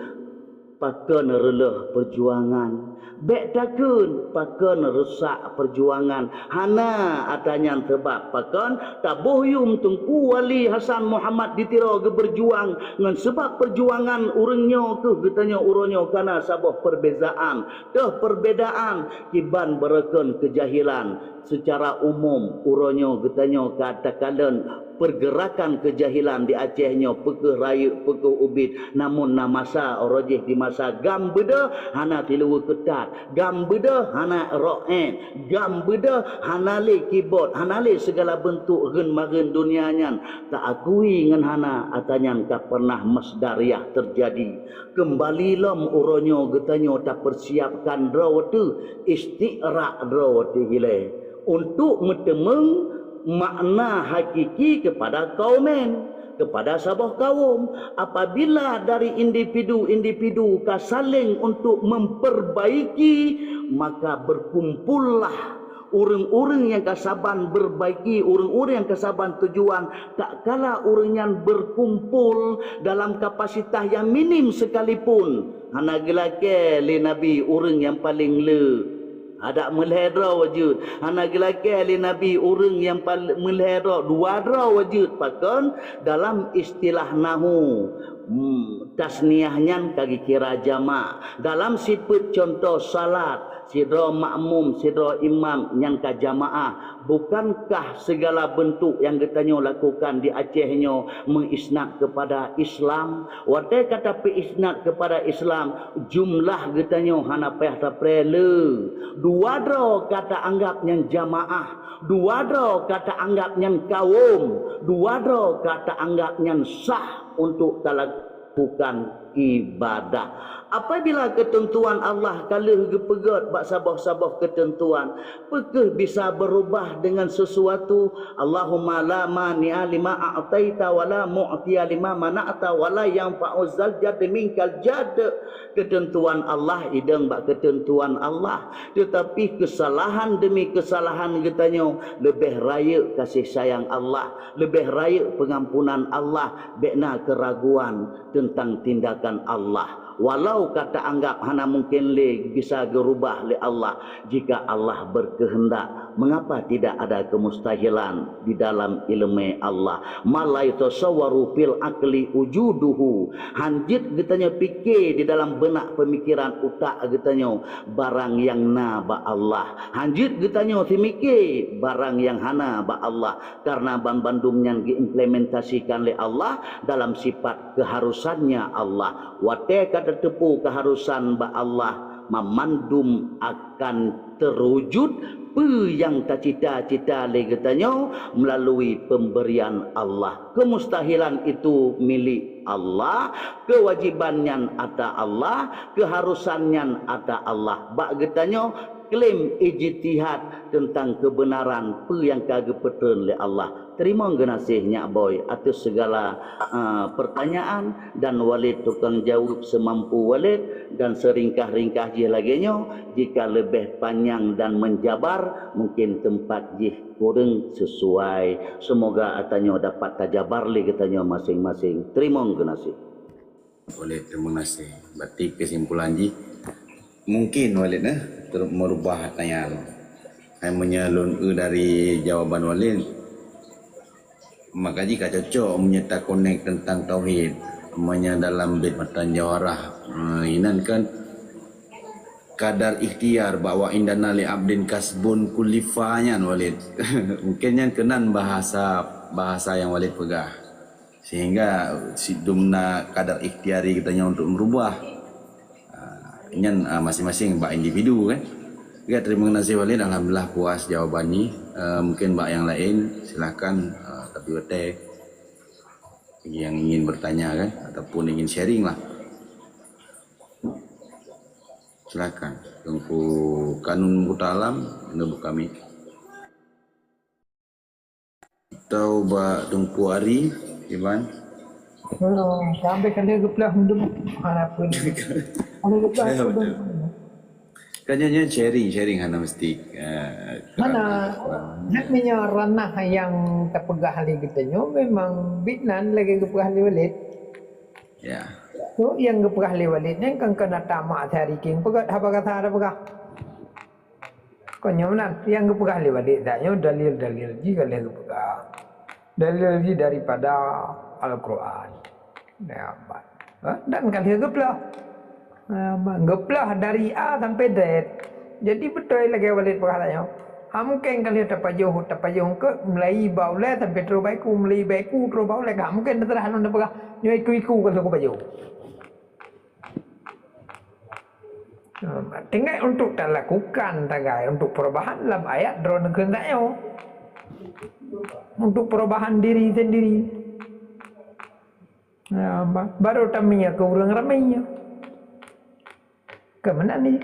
pakon reuloh peujuangan. Bék takheun, pakon rusak peujuangan. Hana, ata nyan seubab pakon taboh yum Teungku Wali Hasan Muhammad di Tiro geubeujuang ngon seubab peujuangan ureuëng nyoe kheueh geutanyoe uroe nyoe kana saboh peurbedaan. Toh peurbedaan kiban beureukan keujahilan. Seucara umum, uroe nyoe geutanyoe ka takalon peurgeurakan keujahilan di Aceh nyoe, peu kheueh rayeuk, peu kheueh ubit, namon na masa uroe jih di masa GAM beudôh hana tiluweue keutat, GAM beudôh hana rok ék, GAM beudôh hana lé kibot, hana lé sigala beuntuk reuen-mareuen donya nyan, ta-akui ngon hana, ata nyan ka pernah masdariah teujadi. Keumbali lom uroe nyoe geutanyoe tapeusiapkan droe teuh, istiqra droe teuh ilée. Untuk meuteumeung makna hakiki keupada kaumen, keupada saboh kawöm. Apabila dari individu-individu ka saléng untuk memperbaiki, maka berkumpullah ureuëng-ureuëng nyang ka saban beurbaiki, ureuëng-ureuëng nyang ka saban tujuan, tatkala ureuëng nyan beurkumpul dalam kapasitas nyang minim sekalipun. Hana geulakée lé Nabi ureuëng nyang paleng le, adak meulhée droe jeuet. Hana geulakée lé Nabi ureuëng nyang pal-, meulhée droe, dua droe jeuet. Pakon? Dalam istilah nahu, Hmm, tasniah nyan ka geukira jamaah. Dalam sifeuet cuntoh salat, sidroe makmum, sidroe imam nyan ka jamaah. Bukankah segala bentuk nyang geutanyoe lakukan di Aceh nyoe meuisnad kepada Islam? Watée ka tapeuisnad kepada Islam, jumlah geutanyoe hana payah tapreh le. Dua droe ka taanggap nyan jamaah, dua droe ka taanggap nyan kawöm, dua droe ka taanggap nyan sah untuk talakukan ibadah. Apabila keuteuntuan Allah ka lheueh geupeugét bak saboh-saboh keuteuntuan, peu kheueh bisa beurubah deungon seusuatu? Allahumma la mani'a lima a'taita wa la mu'tiya lima mana'ta wa la yanfa'u zal jaddi minkal jadd. Keuteuntuan Allah idong bak keuteuntuan Allah, teutapi keusalahan deumi keusalahan geutanyoe leubeh rayeuk kasih sayang Allah, leubeh rayeuk peungampunan Allah, bék na keuraguan teuntang tindakan Allah. Walau ka taanggap hana mungken lé bisa geurubah lé Allah, jika Allah berkehendak, mengapa tidak ada kemustahilan di dalam ileumé Allah? Ma la yutasawwaru fil aqli wujuduhu. Hanjeuet geutanyoe pike di dalam beunak peumikiran utak geutanyoe barang nyang na bak Allah. Hanjeuet geutanyoe simike barang nyang hana bak Allah, karena banbandum nyan geuimplementasikan lé Allah dalam sifat keharusannya Allah. Watée ka tateupeue keharusan bak Allah, mamandum akan teurujud peue nyang tacita-cita lé geutanyoe meulalu peumberian Allah. Keumustahilan itu milék Allah, keuwajiban nyan ata Allah, keuharusan nyan ata Allah. Bak geutanyoe, klaim ijtihad teuntang keubeunaran peue nyang ka geupeutreun lé Allah. Teurimong geunaséh Nyak Boy ateueh sigala, a, peurtanyaan, dan Walid tukang jaweueb seumampu Walid dan seuringkah-ringkah jih lagée nyoe. Jika leubeh panyang dan meujabar, mungken teumpat jih kureueng sisuai. Seumoga ata nyoe dapat tajabar lé geutanyoe maséng-maséng. Teurimong geunaséh. Walid, terima kasih. Berarti kesimpulan jih, mungkin Walid, eh, ter-, merubah tanya lôn. Hai meunyoe lôn eu dari jawaban Walid, maka jih ka cocok meunyoe ta connect tentang tauhid. Meunyoe dalam bait matan Jauharah, eh, inan kan kadar ikhtiar bak wa indana li abdin kasbun kullifa nyan, Walid. Mungkin nyan keunan bahasa, bahasa nyang Walid peugah. Sehingga sidum na kadar ikhtiari geutanyoe untuk meurubah. Ah, nyan, ah, maséng-maséng bak individu kan. Oke, terima kasih Walid. Alhamdulillah puas jawaban ni. Ah, mungkin bak yang lain, silakan, ah, tapi watée yang ingin bertanya kan, ataupun ingin sharing lah. Silakan. Teungku Kanun Mutalam, anda buka mic. Atau bak Teungku Ari, Iban? Hmm, sampai kali geuplah mendung. Harapan. Kali geuplah mendung. Kan nyan, nyan sharing, sharing hana mesti, eh, hana, kerana, hak meunyoe ranah nyang tapeugah lé geutanyoe memang binan lagée geupeugah lé Walid. Ya. Tu nyang geupeugah lé Walid nyan kan keunan tamak sehari king peugah haba kata ada peugah. Kon nyoe meunan, nyang geupeugah lé Walid dak nyoe dalil-dalil jih ka lheueh geupeugah. Dalil jih daripada Al-Quran. Ya, ba-, ha? Dan ka lheueh geuplah. Ha, ba-, geuplah dari A sampai Z. Jadi beutôi lagée Walid peugah tanyoe. Ha, mungken ka lheueh tapajoh, tapajoh keu mulai bak ulée sampai trok bak iku, mulai bak iku trok bak ulée. Ha, mungken teulah lôn peugah nyoe iku-iku ka lheueh kupajoh. Tinggai untuk talakukan tagai untuk perubahan lam ayat droeneuh keuheundak nyoe. Untuk perubahan diri sendiri. Ya, ba-, baru tamia keu ureuëng ramai nyoe. Keu meunan ni.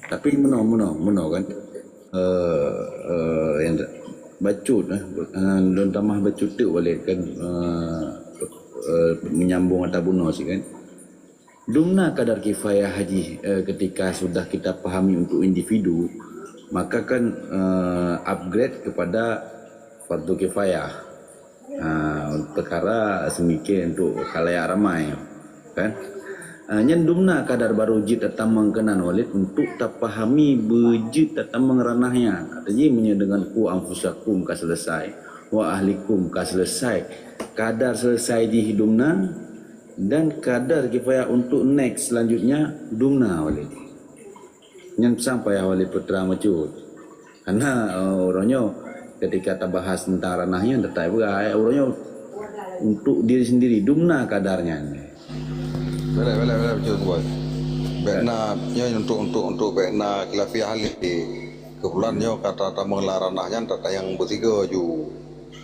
Tapi meunoe, meunoe, meunoe kan. Eh, eh, yang bacut, eh, eh, lôn tamah bacut teuk Walid kan, eh, eh, menyambung ata bunoe sih kan. Dumna kadar kifayah jih, eh, ketika sudah kita pahami untuk individu, maka kan, eh, upgrade kepada fardu kifayah. Ha, peukara seumike untuk khalayak ramai, kan? Ha, nyan dumna kadar baru jeuet tatamong keunan Walid untuk tapahami beujeuet tatamong ranah nyan. Artinya meunyoe deungon ku anfusakum ka selesai, wa ahlikum ka selesai. Kadar selesai jih dumna, Dan kadar kifayah untuk next selanjutnya dumna wali. Nyan sang payah wali putra macut. Karena, eh, uroe nyoe ketika tabahas tentang ranah nyan, tatai beurah, eh, uroe nyoe untuk diri sendiri, dumna kadarnya. Belek, belek, belek, betul, Tuan. Bèk na, nyoe untuk, untuk, untuk bèk na khilafiah lé. Kebetulan nyoe kata tamong lam ranah nyan, tatanyong beusigoe ju.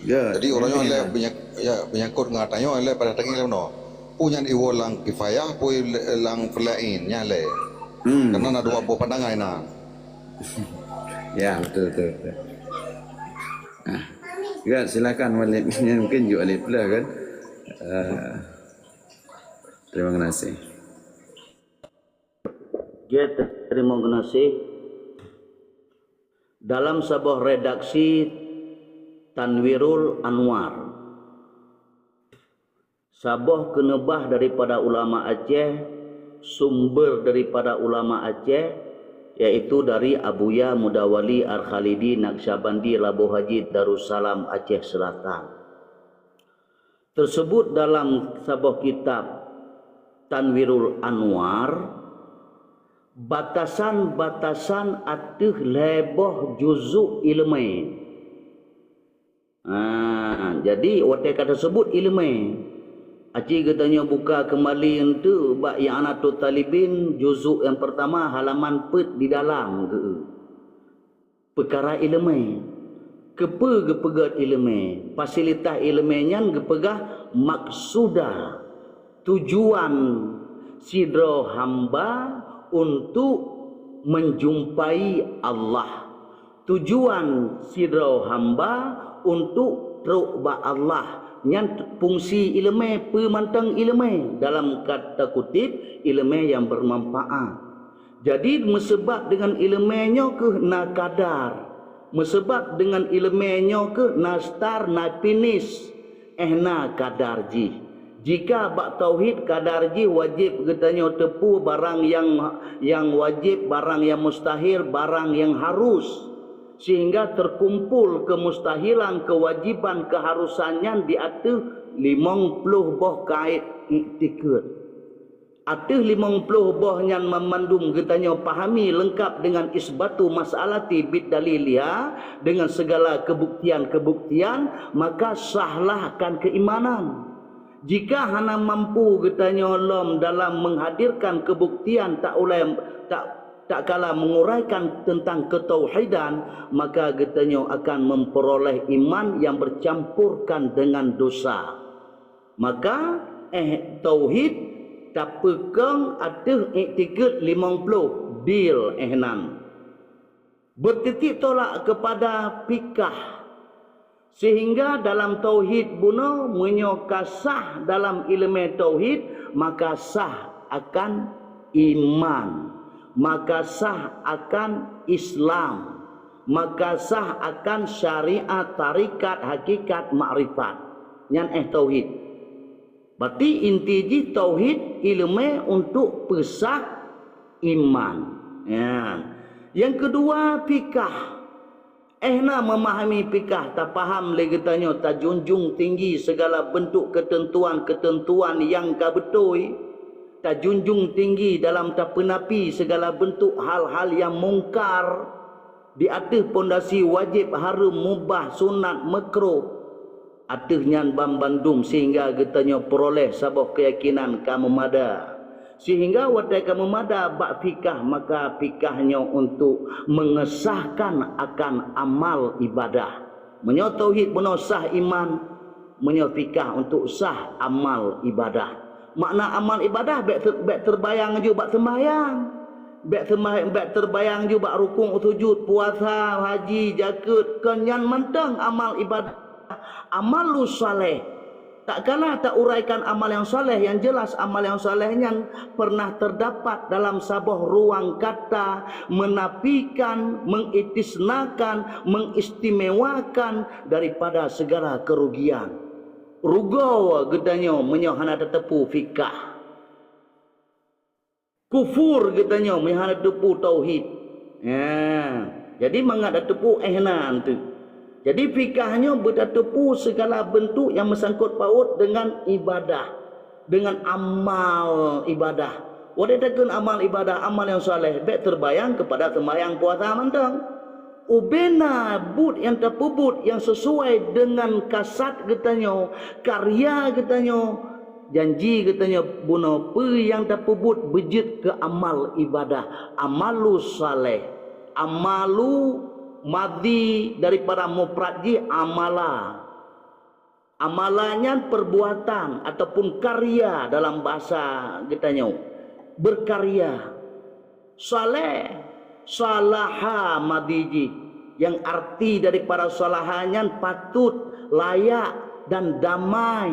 Ya, jadi, uroe nyoe ya, lé ya. Menyang-, ya, menyangkut ngon tanyoe lé pada tengah lé meunoe. Peue nyan iwoe lam kifayah, peue lam fardhu ain, nyan lé. Hmm. Karena na dua boh pandangan na. Ya, betul, betul, betul. Ah. Ya, silakan Walid. Mungkin juga Walid pula kan. Ah, terima kasih. Oke, terima kasih. Dalam saboh redaksi Tanwirul Anwar, saboh keuneubah daripada ulama Aceh, sumber daripada ulama Aceh, yaitu dari Abuya Mudawali Al-Khalidi Naqsyabandi Labuhan Haji Darussalam Aceh Selatan. Teusebut dalam saboh kitab Tanwirul Anwar, batasan-batasan ateueh lhèe boh juzuk ileumèe. Ha, jadi watèe ka teuseubut ileumèe, aci geutanyoe buka keumbali eunteuk bak I'anatut Thalibin, juzuk nyang peurtama, halaman peuet di dalam geu. Peukara ileumèe. Keupeue geupeugèt ileumèe? Fasilitas ileumèe nyan geupeugah maksuda, tujuan sidroe hamba untuk menjumpai Allah. Tujuan sidroe hamba untuk trok bak Allah. Nyan fungsi ileumèe, peue mantong ileumèe, dalam kata kutip, ileumèe nyang bermanfaat. Jadi, meuseubab deungon ileumèe nyoe kheueh na kadar. Meuseubab deungon ileumèe nyoe kheueh na star, na finish, eh, na kadar jih. Jika bak tauhid kadar jih wajéb geutanyoe teupeu barang nyang, nyang wajéb, barang nyang mustahil, barang nyang harus. Sehingga terkumpul kemustahilan, kewajiban, keharusan nyan di ateueh limong ploh boh kait iktikeuet. Ateueh limong ploh boh nyan banmandum geutanyoe pahami leungkap deungon isbatu mas'alati bid daliliha, deungon segala keubuktian-keubuktian, maka sahlah kan keuimanan. Jika hana mampu geutanyoe lom dalam menghadirkan keubuktian tak ulai, tak, tak kala menguraikan teuntang keutauhidan, maka geutanyoe akan memperoleh iman nyang bercampurkan deungon dosa. Maka, eh, tauhid tapeukong ateueh iktikeuet limong ploh, deal, eh, nan. Beutitik tolak keupada fikah. Sehingga dalam tauhid bunoe, meunyoe ka sah dalam ileumèe tauhid, maka sah akan iman, maka sah akan Islam, maka sah akan syariat, tarekat, hakikat, makrifat. Nyan, eh, tauhid. Berarti inti jih tauhid ileumèe untuk peusah iman. Ya. Nyang keudua, fikah. Eh, na memahami fikah, tapaham lé geutanyoe, tajunjung tinggi segala bentuk keuteuntuan-keuteuntuan nyang ka beutôi, tajunjung tinggi dalam tapeunapi segala bentuk hal-hal nyang mungkar, di ateueh pondasi wajéb, hareuem, mubah, sunat, meukruh. Ateueh nyan banmandum sehingga geutanyoe peuroléh saboh keuyakinan ka meumada. Sehingga watèe ka meumada bak fikah, maka fikah nyoe untuk mengesahkan akan amal ibadah. Meunyoe tauhid bunoe sah iman, meunyoe fikah untuk sah amal ibadah. Makna amal ibadah bèk ter-, bèk teubayang ju bak seumbahyang. Bèk seumbahy-, bèk teubayang ju bak rukuk, sujud, puasa, haji, jakeuet, kon nyan mantong amal ibadah. Amalus saleh. Tak kala tauraikan amal nyang saleh, nyang jelas amal nyang saleh nyan pernah terdapat dalam saboh ruang kata, menafikan, mengistisnakan, mengistimewakan daripada segala kerugian. Rugoe geutanyoe meunyoe hana tateupeue fikah. Kufur geutanyoe meuhana teupeu tauhid. Ha, jadi mangat tateupeue eh na teuk. Jadi fikah nyoe beutateupeue segala bentuk nyang meusangkot paut deungon ibadah. dengan amal ibadah. Watée takheun amal ibadah, amal nyang saleh, bék teubayang keupada seumayang puasa mantong. Ubena buet nyang tapeubuet nyang sesuai dengan kasat geutanyoe, karya geutanyoe, janji geutanyoe bunoe, peue nyang tapeubuet beujeuet keu amal ibadah, amalu saleh. Amalu madhi daripada mufrad jih amala. Amala nyan perbuatan ataupun karya dalam bahasa geutanyoe. Berkarya. Saleh, salaha madhi jih, nyang arti daripada salaha nyan patut, layak, dan damai.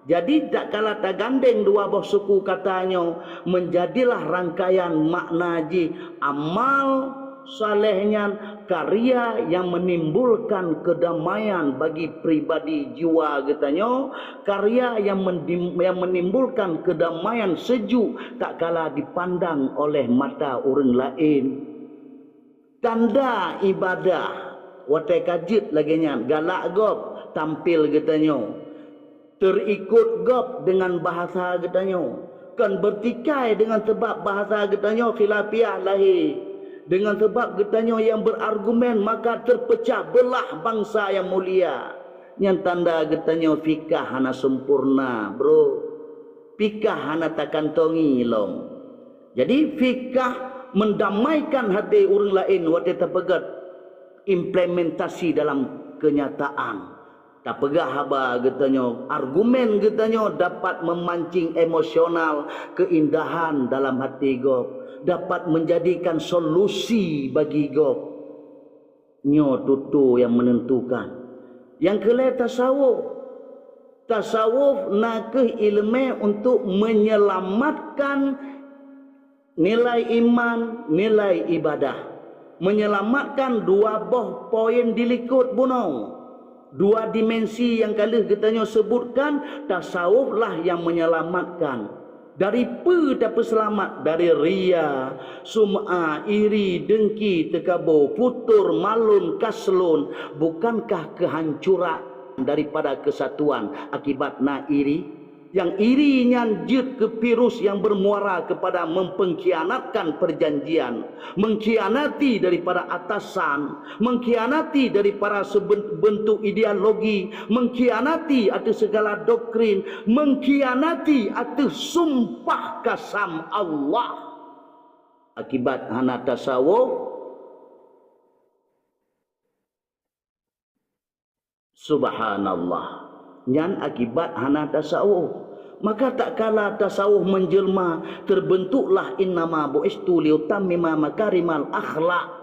Jadi, tak kala tagandeng dua boh suku kata nyoe, menjadilah rangkaian makna jih amal saleh nyan karya nyang menimbulkan keudamaian bagi pribadi jiwa geutanyoe, karya nyang mendim-, nyang menimbulkan keudamaian sejuk tak kala dipandang oleh mata ureuëng laén. Tanda ibadah watée ka jeuet lagée nyan, galak gob tampil geutanyoe. Teurikot gob deungon bahasa geutanyoe. Kon beurtikai deungon sabab bahasa geutanyoe khilafiah lahé. Deungon sabab geutanyoe nyang beurargumen, maka teupeucah beulah bansa nyang mulia. Nyan tanda geutanyoe fikah hana sempurna, bro. Fikah hana takantongi lom. Jadi, fikah mendamaikan hati ureuëng laén watée tapeugét implementasi dalam kenyataan. Tapeugah haba geutanyoe, argumen geutanyoe dapat memancing emosional keindahan dalam hati gob, dapat menjadikan solusi bagi gob. Nyoe tutoe nyang menentukan. Nyang keulhée tasawuf. Tasawuf na kheueh iéleumé untuk menyelamatkan nilai iman, nilai ibadah. Menyelamatkan dua boh poin di likot bunoe. Dua dimensi nyang ka lheueh geutanyoe seubutkan, tasawuf lah nyang menyelamatkan. Dari peue tapeuseulamat? Dari ria, sum'a, iri, dengki, teukabo, futur, malun, kaslun. Bukankah kehancuran daripada kesatuan akibat na iri? Nyang iri nyan jeuet keu virus nyang bermuara kepada mempengkhianatkan perjanjian, mengkhianati daripada atasan, mengkhianati daripada seben-, bentuk ideologi, mengkhianati ateueh segala doktrin, mengkhianati ateueh sumpah kasam Allah. Akibat hana tasawuf, subhanallah, nyan akibat hana tasawuf. Maka tak kala tasawuf menjelma, terbentuklah innama bu'istu liutammima makarimal akhlak.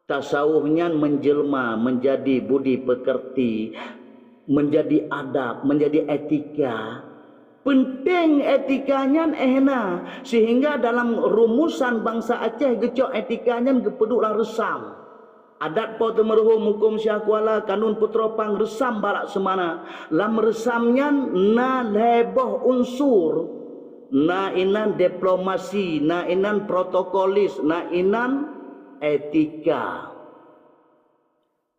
Tasawuf nyan menjelma menjadi budi pekerti, menjadi adab, menjadi etika. Penting etika nyan, eh, na, sehingga dalam rumusan bansa Aceh geucok etika nyan geupeuduek lam reusam. Adat Po Teumeureuhom, hukôm Syiah Kuala, kanun Putroe Phang, reusam barak seumana. Lam reusam nyan na lhée boh unsur. Na inan diplomasi, na inan protokolis, na inan etika.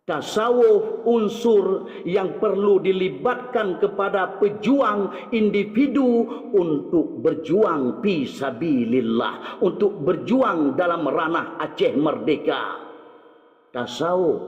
Tasawuf unsur yang perlu dilibatkan kepada pejuang individu untuk berjuang fi sabilillah, untuk berjuang dalam ranah Aceh merdeka. Tasawuf.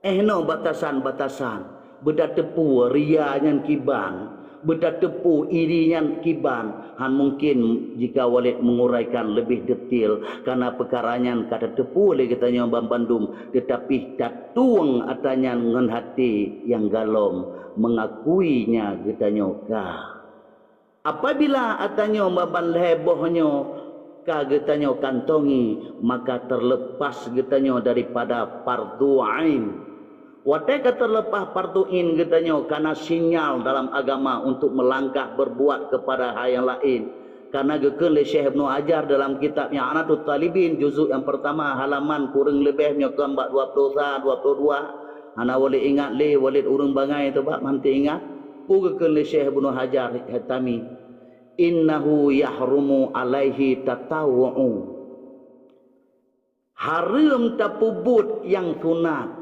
Eh, nyoe batasan-batasan. Beutateupeue ria nyan kiban, beutateupeue iri nyan kiban. Han mungkin jika Walid menguraikan lebih detail, karena peukara nyan ka tateupeue lé geutanyoe banmandum, teutapi tatueng atra nyan ngon até nyang galom, mengakui nyan geutanyoe ka. Apabila atra nyoe ban lhée boh nyoe ka geutanyoe kantongi, maka terlepas geutanyoe daripada fardhu ain. Watée ka terlepas fardhu ain geutanyoe, ka na sinyal dalam agama untuk melangkah berbuat kepada hal yang lain. Karena geukheun lé Syekh Ibnu Hajar dalam kitab I'anatut Talibin, juzuk nyang pertama, halaman kureueng leubeh nyoe kon bak dua puluh sa, dua puluh dua. Hana Walid ingat lé, Walid ureuëng bangai teuh bak manti ingat. Peue geukheun lé Syekh Ibnu Hajar Haitami, "Innahu yahrumu alaihi tatawu'u." Hareuem tapeubuet nyang sunat.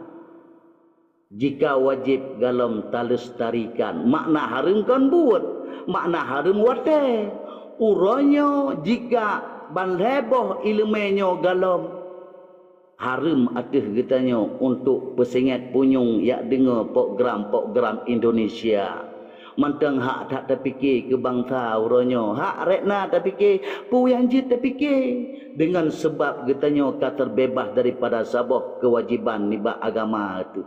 Jika wajéb galom talestarikan, makna hareuem kon buet, makna hareuem watée. Uroe nyoe jika ban lhée boh iéleumé nyoe galom, hareuem ateueh geutanyoe untuk peusinget punyueng jak deungoe program-program Indonesia. Mantong hak that tapike keu bansa uroe nyoe, hak rét na tapike, peue nyang jeuet tapike. Deungon seubab geutanyoe ka teubeubaih daripada saboh keuwajéban nibak agama teuh.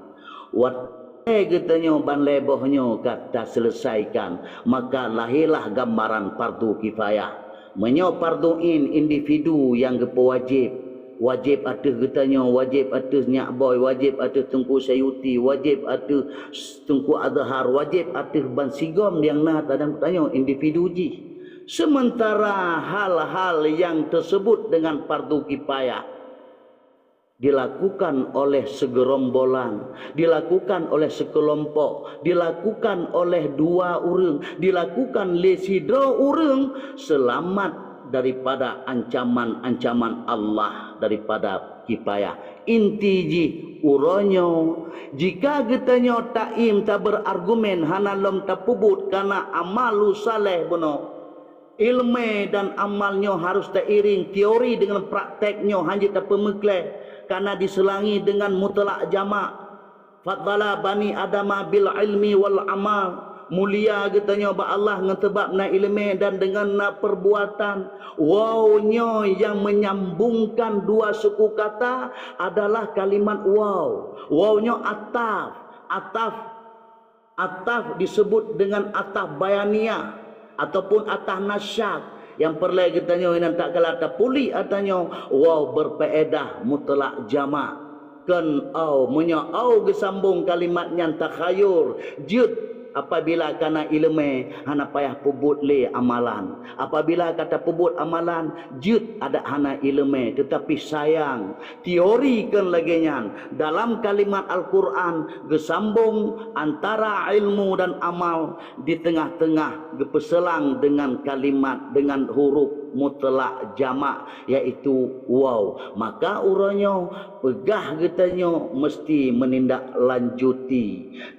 Watée geutanyoe ban lhée boh nyoe ka taseuleusaikan, maka lahé lah gambaran fardu kifayah. Meunyoe fardu ain individu nyang geupeuwajéb, wajéb ateueh geutanyoe, wajéb ateueh Nyak Boy, wajéb ateueh Teungku Sayuti, wajéb ateueh Teungku Azhar, wajéb ateueh bansigom nyang na lam tanyoe individu jih. Seumeuntara hal-hal nyang teuseubut deungon fardu kifayah dilakukan oleh sigeurombolan, dilakukan oleh sikeulompok, dilakukan oleh dua ureuëng, dilakukan lé sidroe ureuëng, seulamat daripada ancaman-ancaman Allah daripada kifayah. Inti jih uroe nyoe, jika geutanyoe taim tabeurargumen hana lom tapeubuet kana amalu saleh bunoe, iéleumé dan amal nyoe harôh tairing, teori deungon praktek nyoe hana jeuet tapeumeukleh, kana diseulangi deungon mutlak jamak. Faddala bani Adama bil ilmi wal amal. Mulia geutanyoe bak Allah ngon sabab na iéleumé dan deungon na peurbuatan. Waw nyoe nyang meunyambungkan dua suku kata adalah kalimat waw. Waw nyoe ataf, ataf Ataf diseubut deungon ataf bayaniah ataupun ataf nasyak. Nyang peureulée geutanyoe inan tatkala tapuléh ata nyoe, waw beureupaédah mutlak jamak. Kon au, meunyoe au geusambong kalimat nyan takhayur, jeuet apabila kana iéleumé hana payah peubuet lé amalan. Apabila ka tapeubuet amalan, jeuet adak hana iéleumé, teutapi sayang, teori kon lagée nyan. Dalam kalimat Al-Quran geusambong antara ilmu dan amal, di teungoh-teungoh geupeuseulang deungon kalimat, deungon huruf mutlak jamak, yaitu waw. Maka uroe nyoe peugah geutanyoe meuseuti meunindaklanjuti.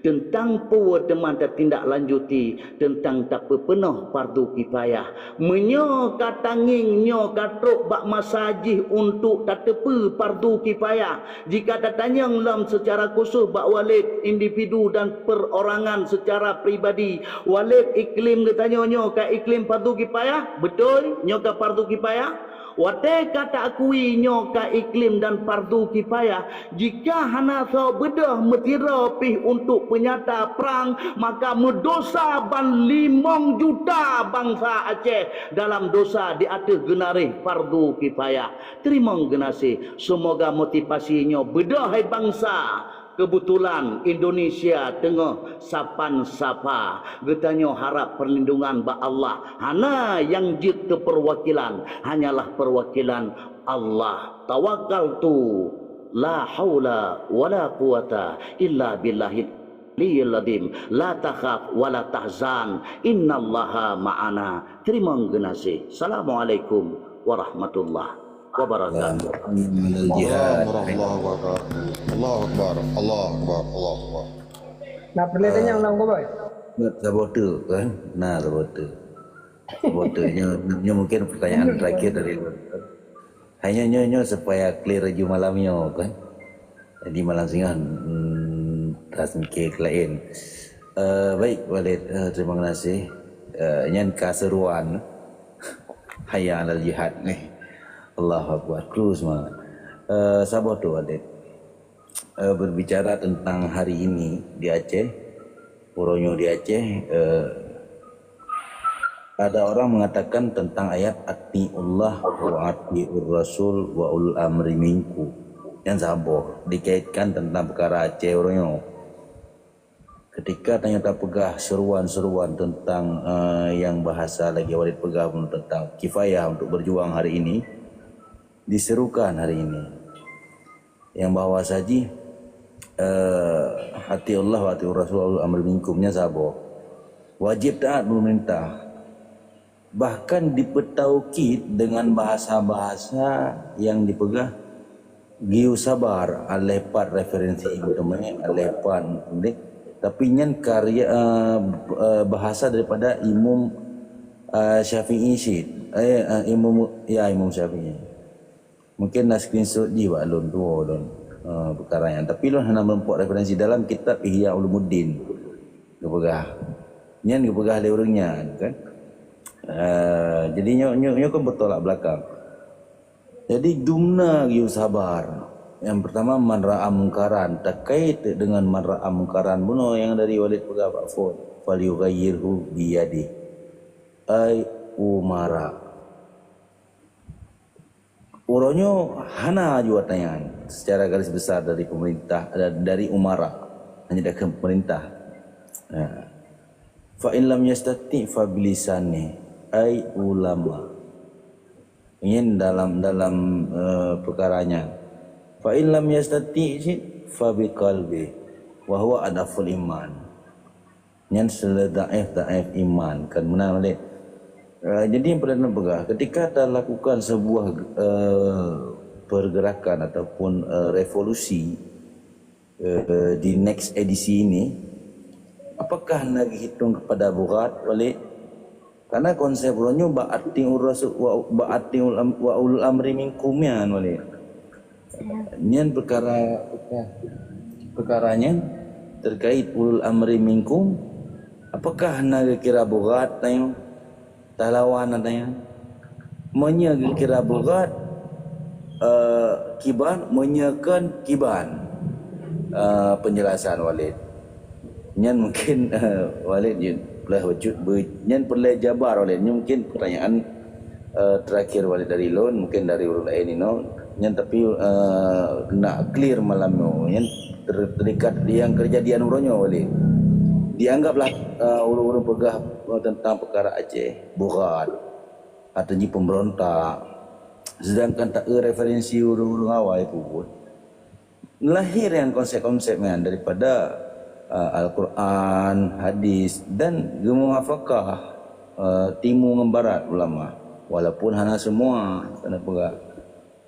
Teuntang peue teuma tatindaklanjuti teuntang tapeupeunoh fardu kifayah. Meunyoe ka tangieng nyoe ka trok bak masa jih untuk tateupeue fardu kifayah, jika tatanyong lom seucara khusus bak walét individu dan perorangan seucara pribadi, walét iklim geutanyoe nyoe ka iklim fardu kifayah, beutôi nyoe ka fardu kifayah? Watée ka taakui nyoe ka iklim dan fardu kifayah, jika hana soe beudôh meusidroe pih untuk peunyata prang, maka meudosa ban limong juta bansa Aceh dalam dosa di ateueh geunaréh fardu kifayah. Teurimong geunaséh, seumoga motivasi nyoe beudôh hai bansa. Keubeutulan Indonesia teungoh sapan sapa. Geutanyoe harab perlindungan bak Allah. Hana nyang jeuet keu peuwakilan, hanyalah peuwakilan Allah. Tawakkaltu, la haula wala quwata illa billahil aliyyil azim. La takhaf wala tahzan, innallaha ma'ana. Teurimong geunaséh. Assalamualaikum warahmatullahi wabarakatuh. Alal jihad. Allahu Akbar, Allahu Akbar, Allahu Akbar. Nah, pernah tanya ulang, Bapak? Saboh tu kan? Nah, saboh tu. Saboh tu. Nyo, nyo mungkin pertanyaan terakhir dari hanya nyo, nyo supaya clear laju malam nyo kan. Jadi malam singoh, hmm, transmisi ke lain. Eh, baik, Walid, eh, terima kasih. Eh, nyan ka seruan. Hayya alal jihad nih. Allahu Akbar. Terus semangat. Eh, saboh tu, Walid. Eh, berbicara tentang hari ini di Aceh, uroe nyoe di Aceh, eh, ada orang mengatakan tentang ayat "Atiullah wa atiur rasul wa ulul amri minkum." Nyan saboh dikaitkan tentang perkara Aceh uroe nyoe. Ketika tanyoe tapeugah seruan-seruan tentang, eh, yang bahasa lagi Walid peugah tentang kifayah untuk berjuang hari ini, diserukan hari ini. Yang bahwa saji, eh, "Atiullah wa atiur rasul wa ulul amri minkum" nyan saboh. Wajib taat pemerintah. Bahkan dipeutaukid dengan bahasa-bahasa yang dipeugah, Geuyue sabar, aléh pat referensi Imam Teumé, aléh pat, tapi nyan karya, eh, eh, bahasa daripada Imam, eh, Syafi'i cit. Eh, eh, Imam, ya, Imam Syafi'i. Mungkin na screenshot jih bak lôn, tuwoe lôn, eh, peukara nyan. Tapi lôn hana meurumpok referensi dalam kitab Ihya Ulumuddin. Geupeugah. Nyan geupeugah lé ureuëng nyan, kan? Eh, jadi nyoe, nyoe, nyoe kan beutolak belakang. Jadi dumna geuyue sabar. Yang pertama, man ra'a mungkaran, terkait dengan man ra'a mungkaran bunoe nyang dari Walid peugah bak phon, falyughayyirhu biyadih. Ai umara. Uroe nyoe hana jaweueb tanyan secara garis besar dari pemerintah, dari umara, hanya dari pemerintah. Ha. Fa in lam yastati fa bilisani, ai ulama. Nyan dalam, dalam, eh, peukara nyan. Fa in lam yastati cit fa biqalbi wa huwa adhaful iman. Nyan seuleudaif-daif iman, kan meunan lé. Eh, jadi yang pernah peugah, ketika talakukan sebuah, eh, pergerakan ataupun, eh, revolusi, eh, di next edisi ini, apakah na geuhitong kepada bughat, Walid? Karena konsep uroe nyoe bak atiur rasul wa, bak atiul am-, wa ulul amri minkum nyan, Walid. Nyan peukara, peukara nyan terkait ulul amri minkum, apakah na geukira bughat tanyoe? Talawan tanyoe? Meunyoe geukira bughat, eh, kiban, meunyoe kon kiban, eh, penjelasan Walid. Nyan mungkin, eh, Walid jeuet peuleueh bacut beu-, nyan peureulée jabar Walid. Nyan mungkin pertanyaan, eh, terakhir Walid dari lôn, mungkin dari ureuëng laén inoe. Nyan tapi, eh, nak clear malam nyoe. Nyan ter-, terikat yang kejadian uroe nyoe Walid. Dianggaplah, eh, ureuëng-ureuëng peugah, eh, tentang peukara Aceh, bughat. Atau jih pemberontak. Sedangkan tak ada referensi ureuëng-ureuëng awai pun. Lahir nyan konsep-konsep nyan daripada, uh, Al-Quran, hadis dan geumuwafakah, uh, timu ngon barat ulama. Walaupun hana semua kena peugah.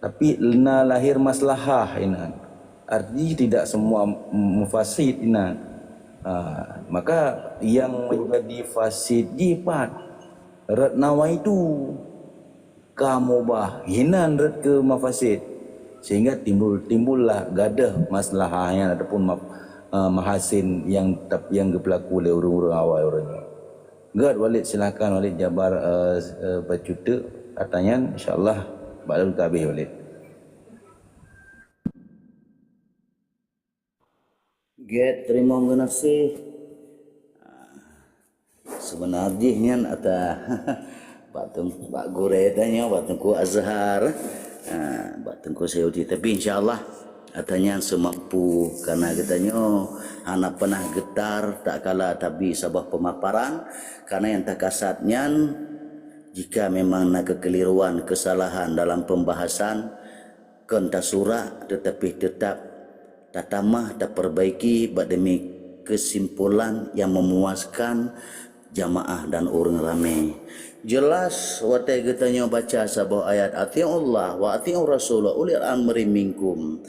Tapi na lahir maslahah inan. Arti tidak semua mufasid inan. Uh, maka yang menjadi fasid jih pat rot nawaitu. Ka mubah, hinan rot keu mafasid, sehingga timbul, timbullah gadôh maslahah nyan ataupun ma-, eh, mahasin nyang tep-, nyang geupeulaku lé ureuëng-ureuëng awai uroe nyoe. Gét Walid, silakan Walid jabar, eh, eh, bacut teuk ata nyan, insya Allah bak lôn ka habéh Walid. Gét, teurimong geunaséh. Seubeuna jih nyan ata bak teung-, bak gurée tanyoe, bak Teungku Azhar, ha, bak Teungku Sayuti. Tapi insya Allah ata nyan seumampu, karena geutanyoe hana pernah geutar tak kala tabi saboh pemaparan, karena nyang takasat nyan jika memang na keukeliruan, keusalahan dalam pembahasan, kon tasurak, teutapi teutab tatamah tapeurbaiki bak demi keusimpulan nyang meumuaskan jamaah dan ureuëng ramé. Jeulaih watée geutanyoe baca saboh ayat, "Atiullah wa atiur rasul wa ulil amri minkum."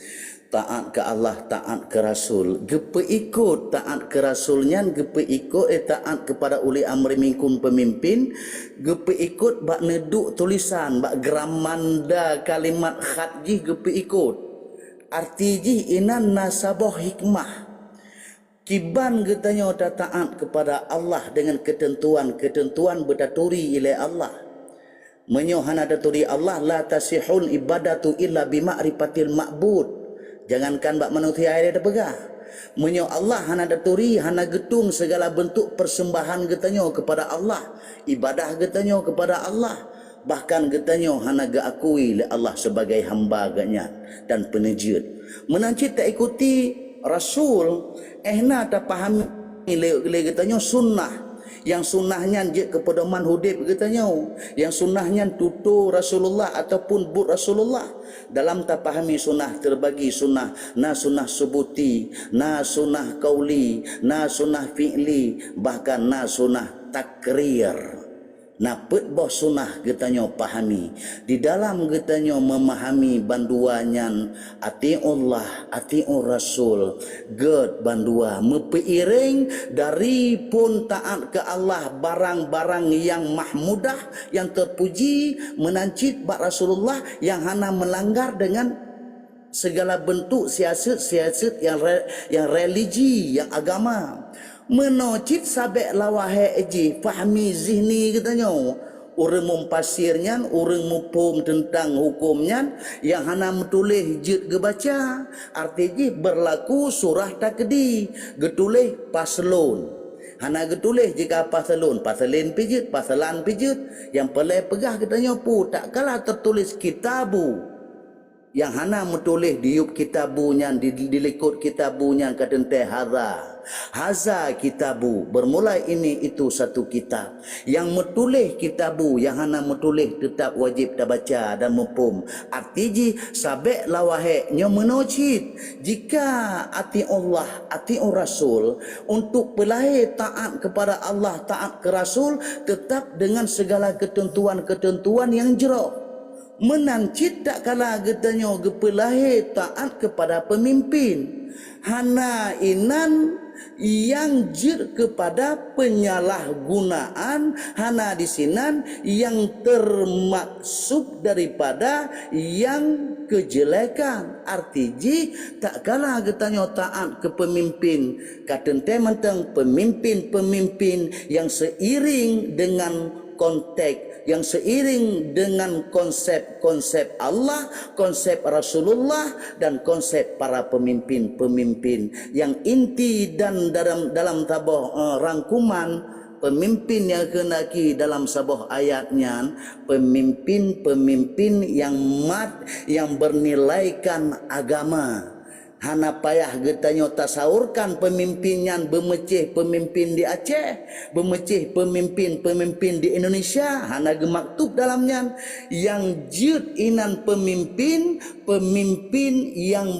Taát keu Allah, taát keu Rasul. Geupeuikot taát keu Rasul nyan, geupeuikot, eh, taát keupada uli amri minkum, peumimpin, geupeuikot bak neuduek tulisan, bak gramanda kalimat khat jih geupeuikot. Arti jih inan na saboh hikmah. Kiban geutanyoe tataát keupada Allah deungon keuteuntuan-keuteuntuan beutaturi ilée Allah. Meunyoe hana taturi Allah, la tasihul ibadatu illa bi ma'rifatil ma'bud. Jangankan bak manusia ilée tapeugah. Meunyoe Allah hana taturi, hana geutueng sigala beuntuk peuseumbahan geutanyoe keupada Allah, ibadah geutanyoe keupada Allah, bahkan geutanyoe hana geuakui lé Allah sibagai hamba Gobnyan dan peuneujeuet. Meunan cit taikuti Rasul, eh, na tapahami lé, lé geutanyoe sunnah. Nyang sunnah nyan jeuet keu peudoman udeb geutanyoe. Nyang sunnah nyan tutoe Rasulullah ataupun buet Rasulullah. Dalam tapahami sunnah teubagi sunnah, na sunnah subuti, na sunnah qauli, na sunnah fi'li, bahkan na sunnah takrir. Na peuet boh sunah geutanyoe pahami. Di dalam geutanyoe memahami bandua nyan, ati'ullah, ati'ur rasul, gét bandua meupeuiréng dari phon taát keu Allah, barang-barang nyang mahmudah, nyang teupuji, meunan cit bak Rasulullah nyang hana meulanggar deungon segala beuntuk siaseuet-siaseuet nyang re-, nyang religi, nyang agama. Meunoe cit sabék lawahé jih fahmi zihni geutanyoe. Ureuëng mufasir nyan, ureuëng muphom teuntang huköm nyan, nyang hana meutuléh jeuet geubaca, arti jih beurlaku surah takdi, geutuléh paslon. Hana geutuléh jika paslon, paslén pih jeuet, paslan pih jeuet. Nyang peureulée peugah geutanyoe peue, tak kala teutuléh kitabu. Nyang hana meutuléh diyueb kitabu nyan, di, di likot kitabu nyan ka teuntée haza. Haza kitabu, bermula ini itu satu kitab. Nyang meutuléh kitabu, nyang hana meutuléh teutab wajéb tabaca dan muphom. Arti jih, sabék lawahé nyoe meunoe cit. Jika ati'ullah, ati'ur rasul, untuk peulahé taát kepada Allah, taát ke Rasul, tetap dengan segala ketentuan-ketentuan yang jroh. Meunan cit tak kala geutanyoe geupeulahé taát kepada pemimpin. Hana inan nyang jeuet keupada penyalahgunaan, hana disinan nyang termaksud daripada nyang keujelekan. Arti jih, tak kala geutanyoe taát keu pemimpin, ka teuntée mantong pemimpin-pemimpin nyang seiring dengan konteks, nyang seiring dengan konsep-konsep Allah, konsep Rasulullah, dan konsep para pemimpin-pemimpin. Nyang inti dan dalam, dalam saboh, eh, rangkuman pemimpin nyang geukeunaki dalam saboh ayat nyan, pemimpin-pemimpin nyang mat, nyang bernilaikan agama. Hana payah geutanyoe tasaurkan pemimpin nyan beumeucéh pemimpin di Aceh, beumeucéh pemimpin-pemimpin di Indonesia, hana geumaktub dalam nyan. Nyang jeuet inan pemimpin, pemimpin nyang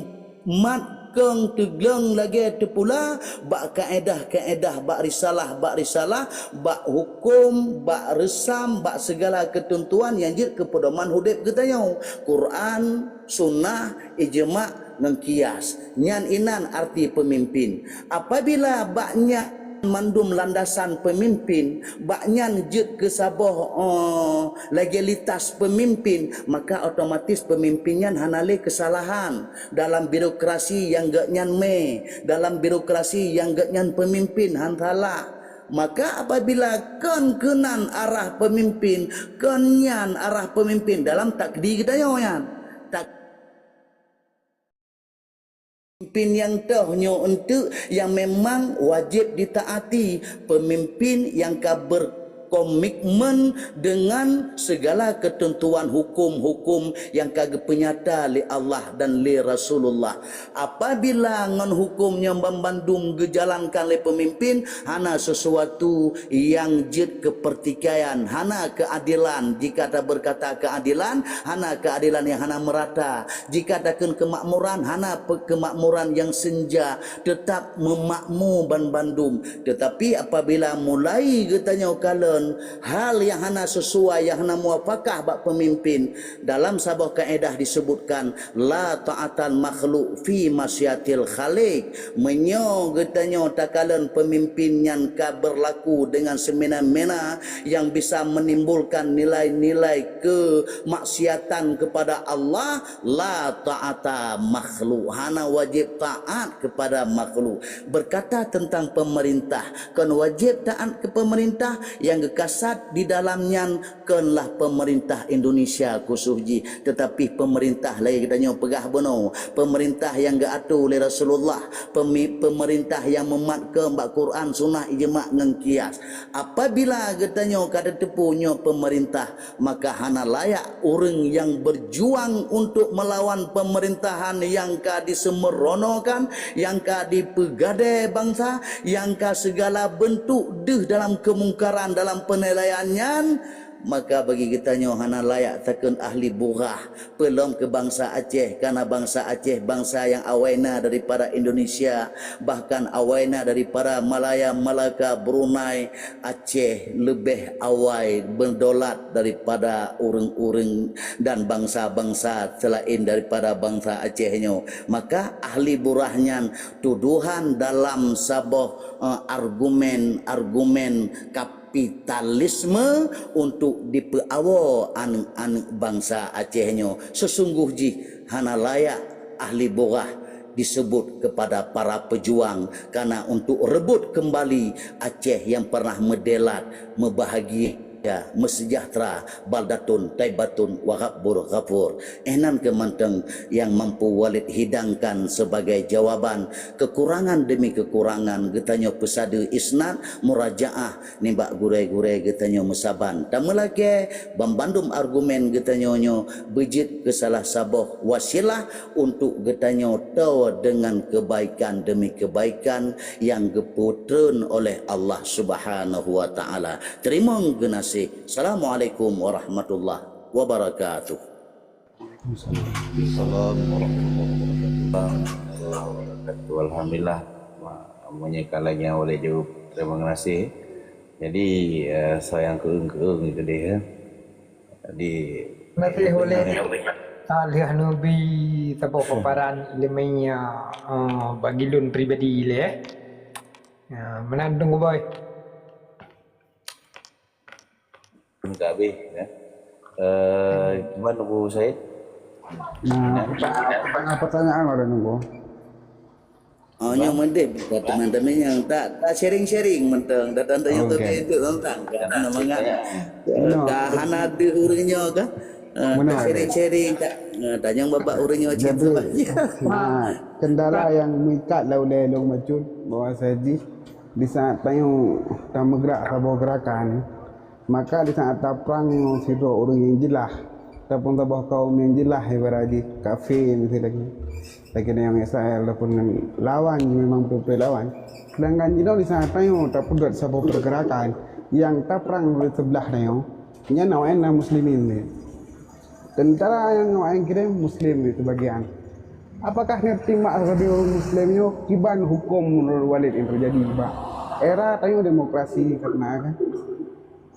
mat kong teugleng lagée teupula bak kaedah-kaedah, bak risalah, bak risalah, bak huköm, bak reusam, bak segala keuteuntuan nyang jeuet keu peudoman udeb geutanyoe. Quran, sunnah, ijma, ngon kias. Nyan inan arti peumimpin. Apabila bak nyan mandum landasan peumimpin, bak nyan jeuet keu saboh, eh, legalitas peumimpin, maka otomatis peumimpin nyan hana lé keusalahan dalam birokrasi nyang geuh nyan mé, dalam birokrasi nyang geuh nyan peumimpin hana salah. Maka apabila kon keunan arah peumimpin, kon nyan arah peumimpin dalam takdi geutanyoe nyan. Tak- Peumimpin nyang toh nyoe eunteuk nyang memang wajéb ditaati, peumimpin nyang ka berkomitmen deungon segala keuteuntuan huköm-huköm nyang ka geupeunyata lé Allah dan lé Rasulullah. Apabila ngon huköm nyan banmandum geujalankan lé peumimpin, hana sesuatu nyang jeuet keu peurtikaian, hana keuadelan. Jika tabeurkata keuadelan, hana keuadelan nyang hana meurata. Jika takheun keumakmuran, hana pe-, keumakmuran nyang seunja, teutap meumakmu banmandum. Teutapi apabila mulai geutanyoe kalon hal nyang hana seusuai, nyang hana muwafakah bak peumimpin, dalam saboh kaedah disebutkan, "La ta'atal makhluk fi masyiatil khaliq." Meunyoe geutanyoe takalon peumimpin nyan ka beurlaku deungon seumena-mena nyang bisa menimbulkan nilai-nilai keumaksiatan keupada Allah, la ta'ata makhluk, hana wajéb taát keupada makhluk. Beukata teuntang peumeurintah, kon wajéb taát keu peumeurintah, nyang geukasad di dalam nyan konlah peumeurintah Indonesia khusos jih, teutapi peumeurintah lagée geutanyoe peugah bunoe, peumeurintah nyang geuatoe lé Rasulullah, pemi-, peumeurintah nyang meumat keu bak Quran, Sunnah, ijma ngon kias. Apabila geutanyoe ka tateupeue nyoe peumeurintah, maka hana layak ureuëng nyang berjuang untuk melawan pemerintahan nyang ka diseumeuronokan, nyang ka dipeugadée bansa, nyang ka segala bentuk deuh dalam keumungkaran dalam peunilaian nyan, maka bagi geutanyoe hana layak takheun ahli burah, peulom keu bansa Aceh, karena bansa Aceh bansa nyang awai na daripada Indonesia, bahkan awai na daripada Malaya, Malaka, Brunei. Aceh leubeh awai meudolat daripada ureuëng-ureuëng dan bansa-bansa selain daripada bansa Aceh nyoe. Maka ahli burah nyan tuduhan dalam saboh, eh, argumen-argumen kapitalisme untuk dipeuawoe aneuëk-aneuëk bansa Aceh nyoe. Seusunggoh jih hana layak ahli burah disebut kepada para pejuang, karena untuk rebut kembali Aceh yang pernah meudelat, meubahagia, meusejahtera, baldatun taibatun wa rabbur ghafur. Ehnan keu mantong yang mampu Walid hidangkan sebagai jawaban kekurangan demi kekurangan geutanyoe peusadeue isnad murajaah nibak gurée-gurée geutanyoe meusaban. Tameulakée banbandum argumen geutanyoe nyoe beujeuet keu salah saboh wasilah untuk geutanyoe toe dengan kebaikan demi kebaikan yang geupeutreun oleh Allah Subhanahu wa Taala. Teurimong geunaséh. Assalamualaikum warahmatullahi wabarakatuh. Assalamualaikum warahmatullahi wabarakatuh. Alhamdulillah. Ma-, meunyoe ka lagée nyang ulée jaweueb, terima kasih. Jadi, eh, sayang keueung-keueung itu deh, ya. Jadi, Masih ulée taleuh neubi saboh paparan ileumèe, eh, bagi lôn pribadi lé, eh. Ya, meunan Teungku Boy. Ka habéh, ya. Eh, gimana Teungku Said? Nah, pertanyaan, pertanyaan ada nunggu. Oh, nyoe meudeh bukan teman-teman nyang tak, tak sharing-sharing mantong. Datang tanya tu Okey. Itu tentang kan nama ngak. Benar. Ka hana deuh ureuëng nyoe kan. Ah, Benar. Tak sharing-sharing tak. Ah, tanyong babak ureuëng nyoe cit Jadi, sebab. Nah, kendala yang mengikat laulai long macut bahwa saya di saat tayong tameugerak saboh gerakan, maka di saat taprang ngon sidroe ureuëng nyang jeulaih, ataupun saboh kaum nyang jeulaih ibarat jih kafé misalnya, lagée nyang Israel ataupun lawan memang betul-betul lawan. Sedangkan jinoe di saat tanyoe tapeugét saboh pergerakan nyang taprang di sebelah tanyoe, nyan awaknyan na muslimin ni. Tentara nyang awaknyan kirém muslim ni sebagian. Apakah nyoe timbak sabe ureuëng muslim nyoe kiban huköm menurut Walid nyang teujadi bak era tanyoe demokrasi karena kan?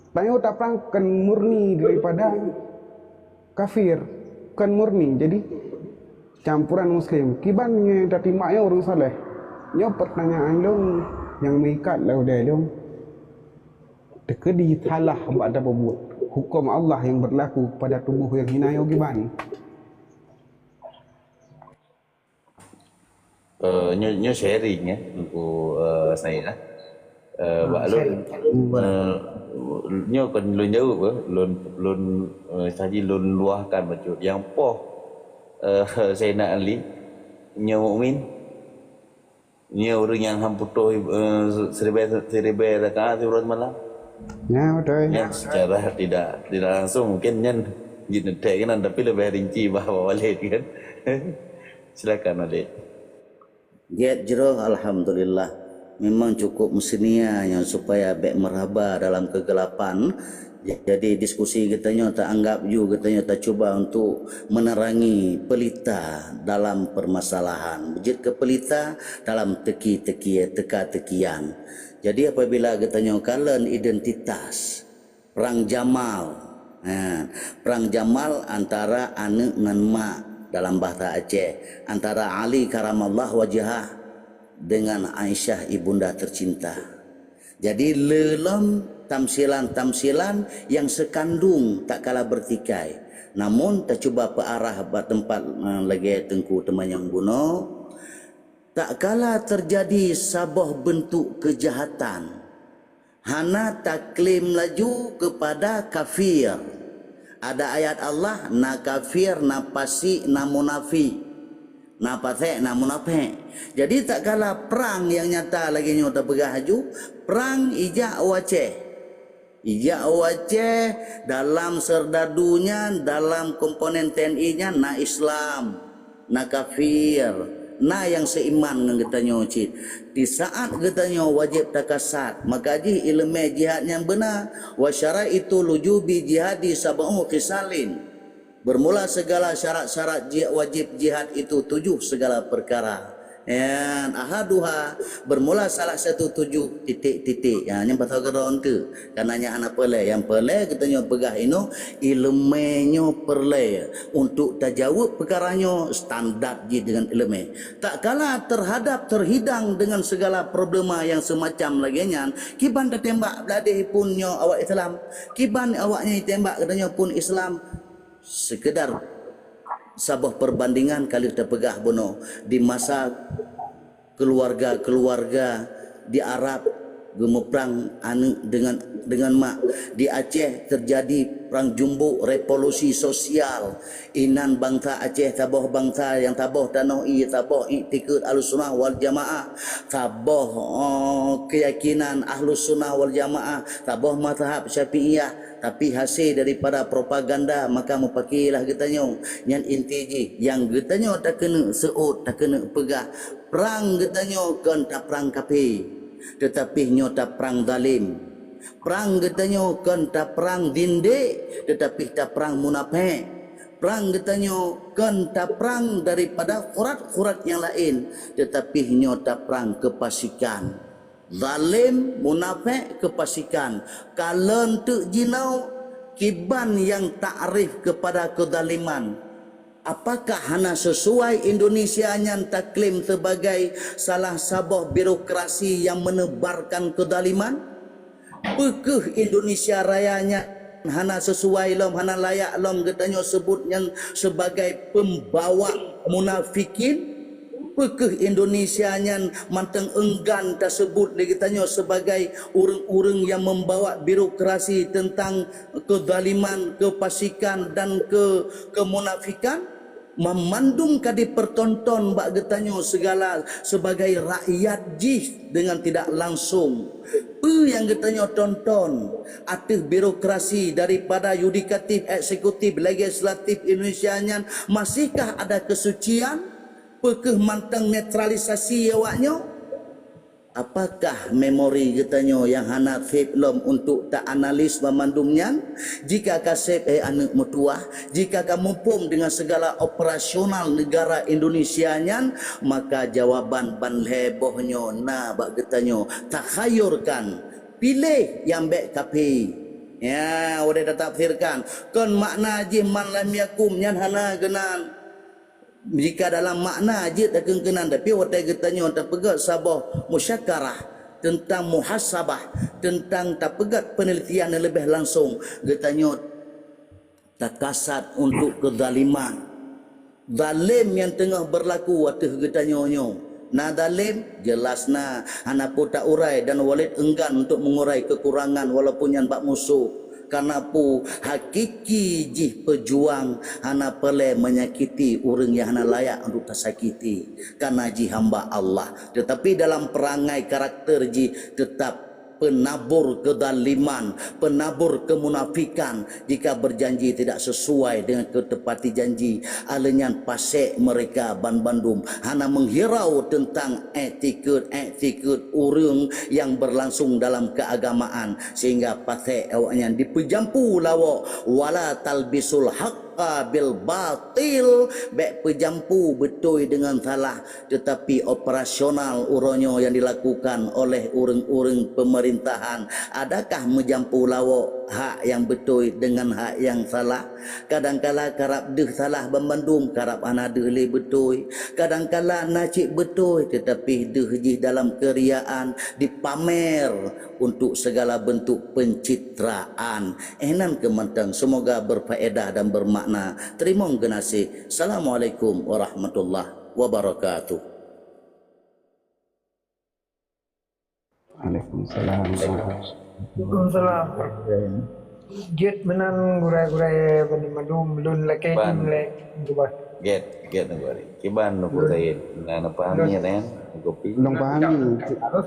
Tanyoe taprang kon murni daripada kafir, kon murni. Jadi, campuran muslim. Kiban nyang tatimbak nyoe ureuëng saleh? Nyoe pertanyaan lôn nyang meuikat lam udée lôn. Teukeudi salah bak tapeubuet. Huköm Allah nyang beurlaku pada tuboh nyang hina nyoe kiban? Eh, nyoe, nyoe sharing, ya, Teungku, eh, Said, eh. Eh, bak lôn, eh, nyoe kon lôn jaweueb, eh. Lôn, lôn, eh, saji lôn luahkan bacut. Nyang poh, eh, Saidina Ali, nyoe mukmin. Nyoe ureuëng nyang han putôh, eh, siribée, siribée rakaat siuroe seumalam. Ya, betul. Nyan secara tidak, tidak langsung mungkin nyan jiteutek keunan, tapi leubeh rinci bah Walid kan. Silakan, Walid. Gét jroh, alhamdulillah. Memang cukup meuseunia nyoe supaya bék meuraba dalam keugelapan. Jadi, diskusi geutanyoe taanggap ju geutanyoe tacuba untuk menerangi pelita dalam permasalahan. Beujeuet keu pelita dalam teuki-teuki, teuka-teukian. Jadi, apabila geutanyoe kalon identitas, Perang Jamal. Ha, perang Jamal antara aneuëk ngon mak dalam bahasa Aceh, antara Ali karamallahu wajhah dengan Aisyah ibunda tercinta. Jadi, le lom tamsilan-tamsilan yang sekandung tak kala bertikai. Namun, tacuba peuarah bak teumpat, eh, lagée Teungku teumanyong bunoe, tak kala terjadi saboh beuntuk keujahatan, hana taklaim laju keupada kafir. Ada ayat Allah, na kafir, na fasik, na munafik. Na fasik, na munafik. Jadi, tak kala prang nyang nyata lagée nyoe tapeugah laju, prang ijak u Aceh. Ijak u Aceh, dalam serdadu nyan, dalam komponen T N I nyan na Islam, na kafir, Na nyang seiman ngon geutanyoe cit. Di saat geutanyoe wajéb takasad, maka jih ileumé jihad nyang beuna, wa syaraitu lujubi jihadi sab'u khisalin. Bermula segala syarat-syarat ji-, wajib jihad itu tujuh segala perkara. Yan, ahaduha, bermula salah satu tujuh, titik-titik. Ya, nyang pasal keudroe tu. Karena nyan hana peureulée. Nyang peureulée geutanyoe peugah inoe, ileumé nyoe peureulée. Untuk tajaweueb peukara nyoe, standar jih dengan ileumé. Tak kala terhadap terhidang dengan segala problema yang semacam lagée nyan, kiban tatembak bladeh pun nyoe awak Islam. Kiban awaknyan tembak geutanyoe pun Islam. Sekedar saboh perbandingan ka lheueh tapeugah bunoe, di masa keluarga-keluarga di Arab geumuprang aneuk dengan, dengan mak. Di Aceh terjadi perang jumbuk, revolusi sosial. Inan bangsa Aceh, saboh bangsa nyang saboh tanoh ie, saboh iktikad Ahlussunnah wal Jamaah, saboh, oh, keyakinan Ahlussunnah wal Jamaah, saboh mazhab Syafi'iyah. Tapi hase daripada propaganda, maka meupakilah geutanyoe. Nyan inti jih, nyang geutanyoe takeuneuk seuôt, takeuneuk peugah, prang geutanyoe kon taprang kafé, teutapi nyoe taprang zalim. Prang geutanyoe kon taprang zindék, teutapi taprang munafék. Prang geutanyoe kon taprang daripada khurat-khurat nyang laén, teutapi nyoe taprang keupasikan. Zalim, munafék, keupasikan. Kalon teuk jinoe, kiban nyang takrif keupada keuzaliman. Apakah hana sesuai Indonesia nyan taklaim sebagai salah saboh birokrasi nyang menebarkan keuzaliman? Peu kheueh Indonesia Raya nyan hana sesuai lom, hana layak lom geutanyoe seubut nyan sebagai pembawa munafikin? Peu kheueh Indonesia nyan mantong enggan taseubut lé geutanyoe sebagai ureuëng-ureuëng nyang membawa birokrasi teuntang keuzaliman, keufasikan dan ke-, keumunafikan? Mamandum ka dipeurtonton bak geutanyoe sigala sibagai rakyat jih deungon tidak langsong. Peue nyang geutanyoe tonton ateueh birokrasi daripada yudikatif, eksekutif, legislatif Indonesia nyan, masihkah ada keusucian? Peu kheueh mantong netralisasi awaknyoe? Apakah memori geutanyoe nyang hana sép lom untuk ta-analis banmandum nyan? Jika ka sép, hai aneuëk meutuwah, jika ka muphom deungon sigala operasional neugara Indonesia nyan, maka jawaban ban lhée boh nyoe na bak geutanyoe. Takhayurkan, piléh nyang bék kafé. Ya, ulée tatafsirkan, kon makna jih man lam yakum nyan hana geunan. Jika dalam makna jeuet takheun keunan, tapi watée geutanyoe tapeugét saboh musyakarah teuntang muhasabah, teuntang tapeugét peunelitian nyang leubeh langsong, geutanyoe takasad untuk keuzaliman. Zalem nyang teungoh beurlaku ateueh geutanyoe nyoe. Na zalem? Jeulaih na, hana peue ta urai dan Walid enggan untuk meungurai keukurangan walaupun nyan bak musoh. Kareuna peue? Hakiki jih peujuang hana peureulée meunyakiti ureuëng nyang hana layak untuk tasakiti, kareuna jih hamba Allah. Teutapi dalam peurangai karakter jih teutap peunabur keuzaliman, peunabur keumunafikan. Jika berjanji tidak sesuai dengan keutepati janji, aleuh nyan pasék meureka banmandum, hana meuhirau teuntang etikeuet-etikeuet ureuëng nyang beurlangsong dalam keuagamaan, sehingga pasék awaknyan dipeujampu lawok, "Wala talbisul haqqa bil batil," bék peujampu beutôi deungon salah. Teutapi operasional uroe nyoe nyang dilakukan oleh ureuëng-ureuëng peumeurintahan, adakah meujampu lawok hak nyang beutôi deungon hak nyang salah? Kadangkala karab deuh salah banmandum, karab hana deuh lé beutôi. Kadangkala na cit beutôi, teutapi deuh jih dalam keuriaan dipamer untuk segala bentuk pencitraan. Inan keuh mantong, semoga berfaedah dan bermakna. Teurimong geunaséh. Assalamualaikum warahmatullahi wabarakatuh. Waalaikumsalam. Waalaikumsalam. Jeuet meunan gurée-gurée banmandum, lôn lakée Ban. jim lé gubah. Get, get nunggu hari. Kiban nunggu lain. Nah, nak pahami kan? Nunggu pi. Lôn pahami,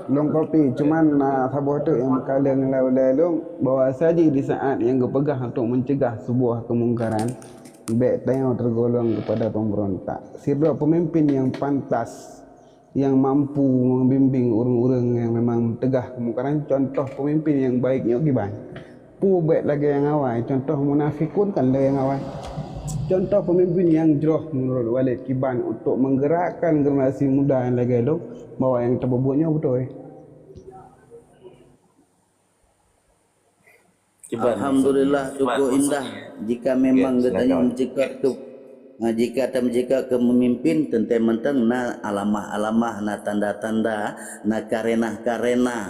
lôn kopi. Cuman na saboh teuk nyang meukaleng lam ulée lôn, bahwa saji di saat nyang geupeugah untuk mencegah sebuah kemungkaran, Bék tanyoe tergolong kepada pemberontak. Sidroe pemimpin yang pantas, yang mampu membimbing ureuëng-ureuëng yang memang mencegah kemungkaran, contoh pemimpin yang baik nyoe kiban. Peue bék lagée nyang awai, contoh munafikun kan lagée nyang awai. Contoh pemimpin yang jroh menurut Walid kiban untuk menggerakkan generasi muda yang lagée lôn, bahwa nyang tapeubuet nyoe beutôi. Alhamdulillah, cukup indah. Jika memang geutanyoe meuceukat keu, ha, jika tameujeukat keu meumimpin, teuntée mantong na alamah-alamah, na tanda-tanda, na karenah-karenah,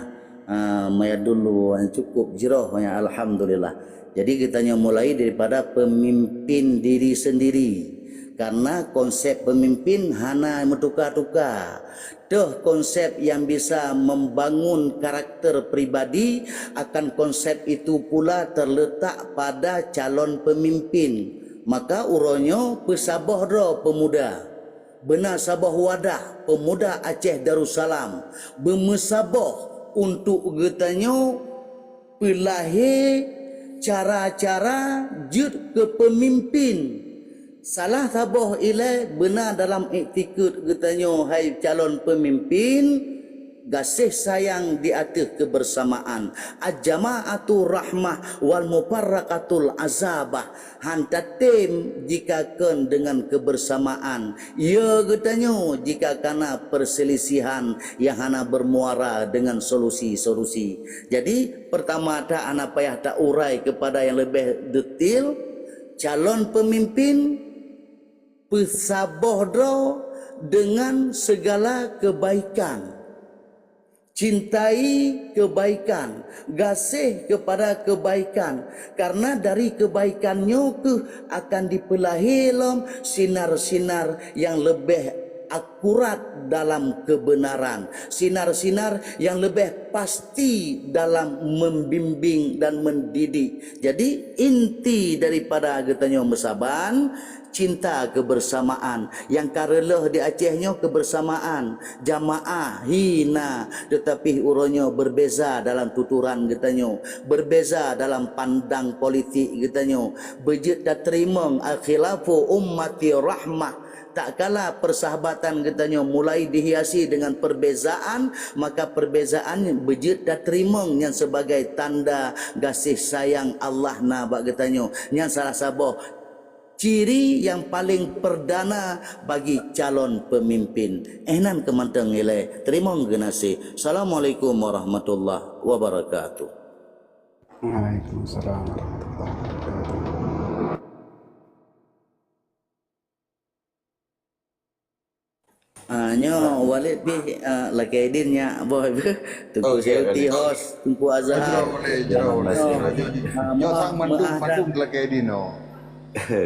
ha, maya dulu, ha, cukup jroh, ya, alhamdulillah. Jadi, geutanyoe mulai daripada pemimpin diri sendiri. Karena konsep pemimpin hana meutuka-tuka. Teuh konsep yang bisa membangun karakter pribadi, akan konsep itu pula terletak pada calon pemimpin. Maka uroe nyoe peusaboh droe pemuda. Beuna saboh wadah pemuda Aceh Darussalam beumeusaboh untuk geutanyoe peulahé cara-cara jeuet keu peumimpin. Salah saboh ilée beuna dalam iktikeuet geutanyoe, hai calon peumimpin, gaséh sayang di ateueh keubeursamaan. Al-jama'atu rahmah wal mufarraqatul azabah. Han tatem jika kon deungon keubeursamaan. Ye geutanyoe jika kana peuseulisihan nyang hana beurmuara deungon solusi-solusi. Jadi, peurtama that hana payah ta urai keupada nyang leubeh detail, calon peumimpin peusaboh droe deungon sigala keubaikan. Cintai keubaikan, gaséh keupada keubaikan, karna dari keubaikan nyoe keuh akan dipeulahé lom sinar-sinar nyang leubeh akurat dalam keubeunaran, sinar-sinar nyang leubeh pasti dalam membimbing dan mendidik. Jadi, inti daripada geutanyoe meusaban, cinta kebersamaan. Nyang ka reuloh di Aceh nyoe kebersamaan, jamaah, hina, teutapi uroe nyoe berbeza dalam tuturan geutanyoe, berbeza dalam pandang politik geutanyoe. Beujeuet tateurimong, al-khilafu ummati rahmah. Tatkala persahabatan geutanyoe mulai dihiasi dengan perbezaan, maka perbezaan beujeuet tateurimong nyan sebagai tanda gaséh sayang Allah na bak geutanyoe. Nyan salah saboh ciri nyang paleng perdana bagi calon peumimpin. Éhnan keu mantong ilée. Teurimong geunaséh. Assalamualaikum warahmatullahi wabarakatuh. Waalaikumsalam warahmatullahi wabarakatuh. Ah, nyoe Walid pih, ah, lakée idin nyak boh. Teungku Seuti, host, Teungku Azhar. Jroh, Walid, jroh, Walid. Nyoe sang mandum, mandum lakée idin nyoe.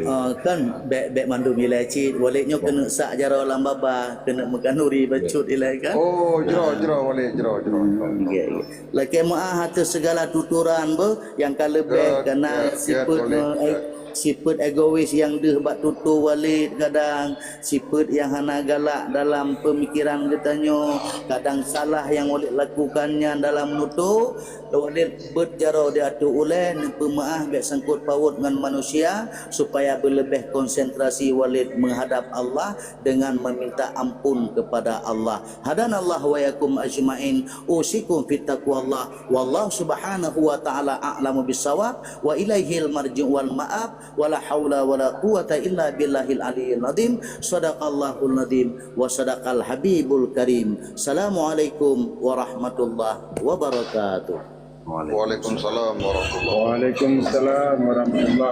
Ah, kan bék, bék mandum ilée cit. Walid nyoe keuneuk sak jaroe lam baba, keuneuk meukanuri bacut ilée kan. Oh, jroh, jroh, Walid, jroh, jroh, jroh. Lakée meuáh ateueh sigala tutoran beuh nyang ka leubeh, karna sifeuet nyoe, eh, sifeuet egois nyang deuh bak tutoe Walid kadang, sifeuet nyang hana galak dalam peumikiran geutanyoe, kadang salah nyang Walid lakukan nyan dalam nutoe, Walid beuet jaroe di ateueh ulée, neupeumeuáh bék sangkot pawot ngon manusia, supaya beuleubeh konsentrasi Walid meuhadab Allah dengan meminta ampun kepada Allah. Hadanallahu wa iyyakum ajma'in. Usikum fi taqwallah. Wallahu subhanahu wa ta'ala a'lamu bissawab. Wa ilaihil marji'u wal ma'ab. Wala haula wala quwwata illa billahil aliyyil azim. Sadaqallahul azim wa sadaqal habibul karim. Assalamualaikum warahmatullahi wabarakatuh. Waalaikumsalam warahmatullahi wabarakatuh. Waalaikumsalam warahmatullahi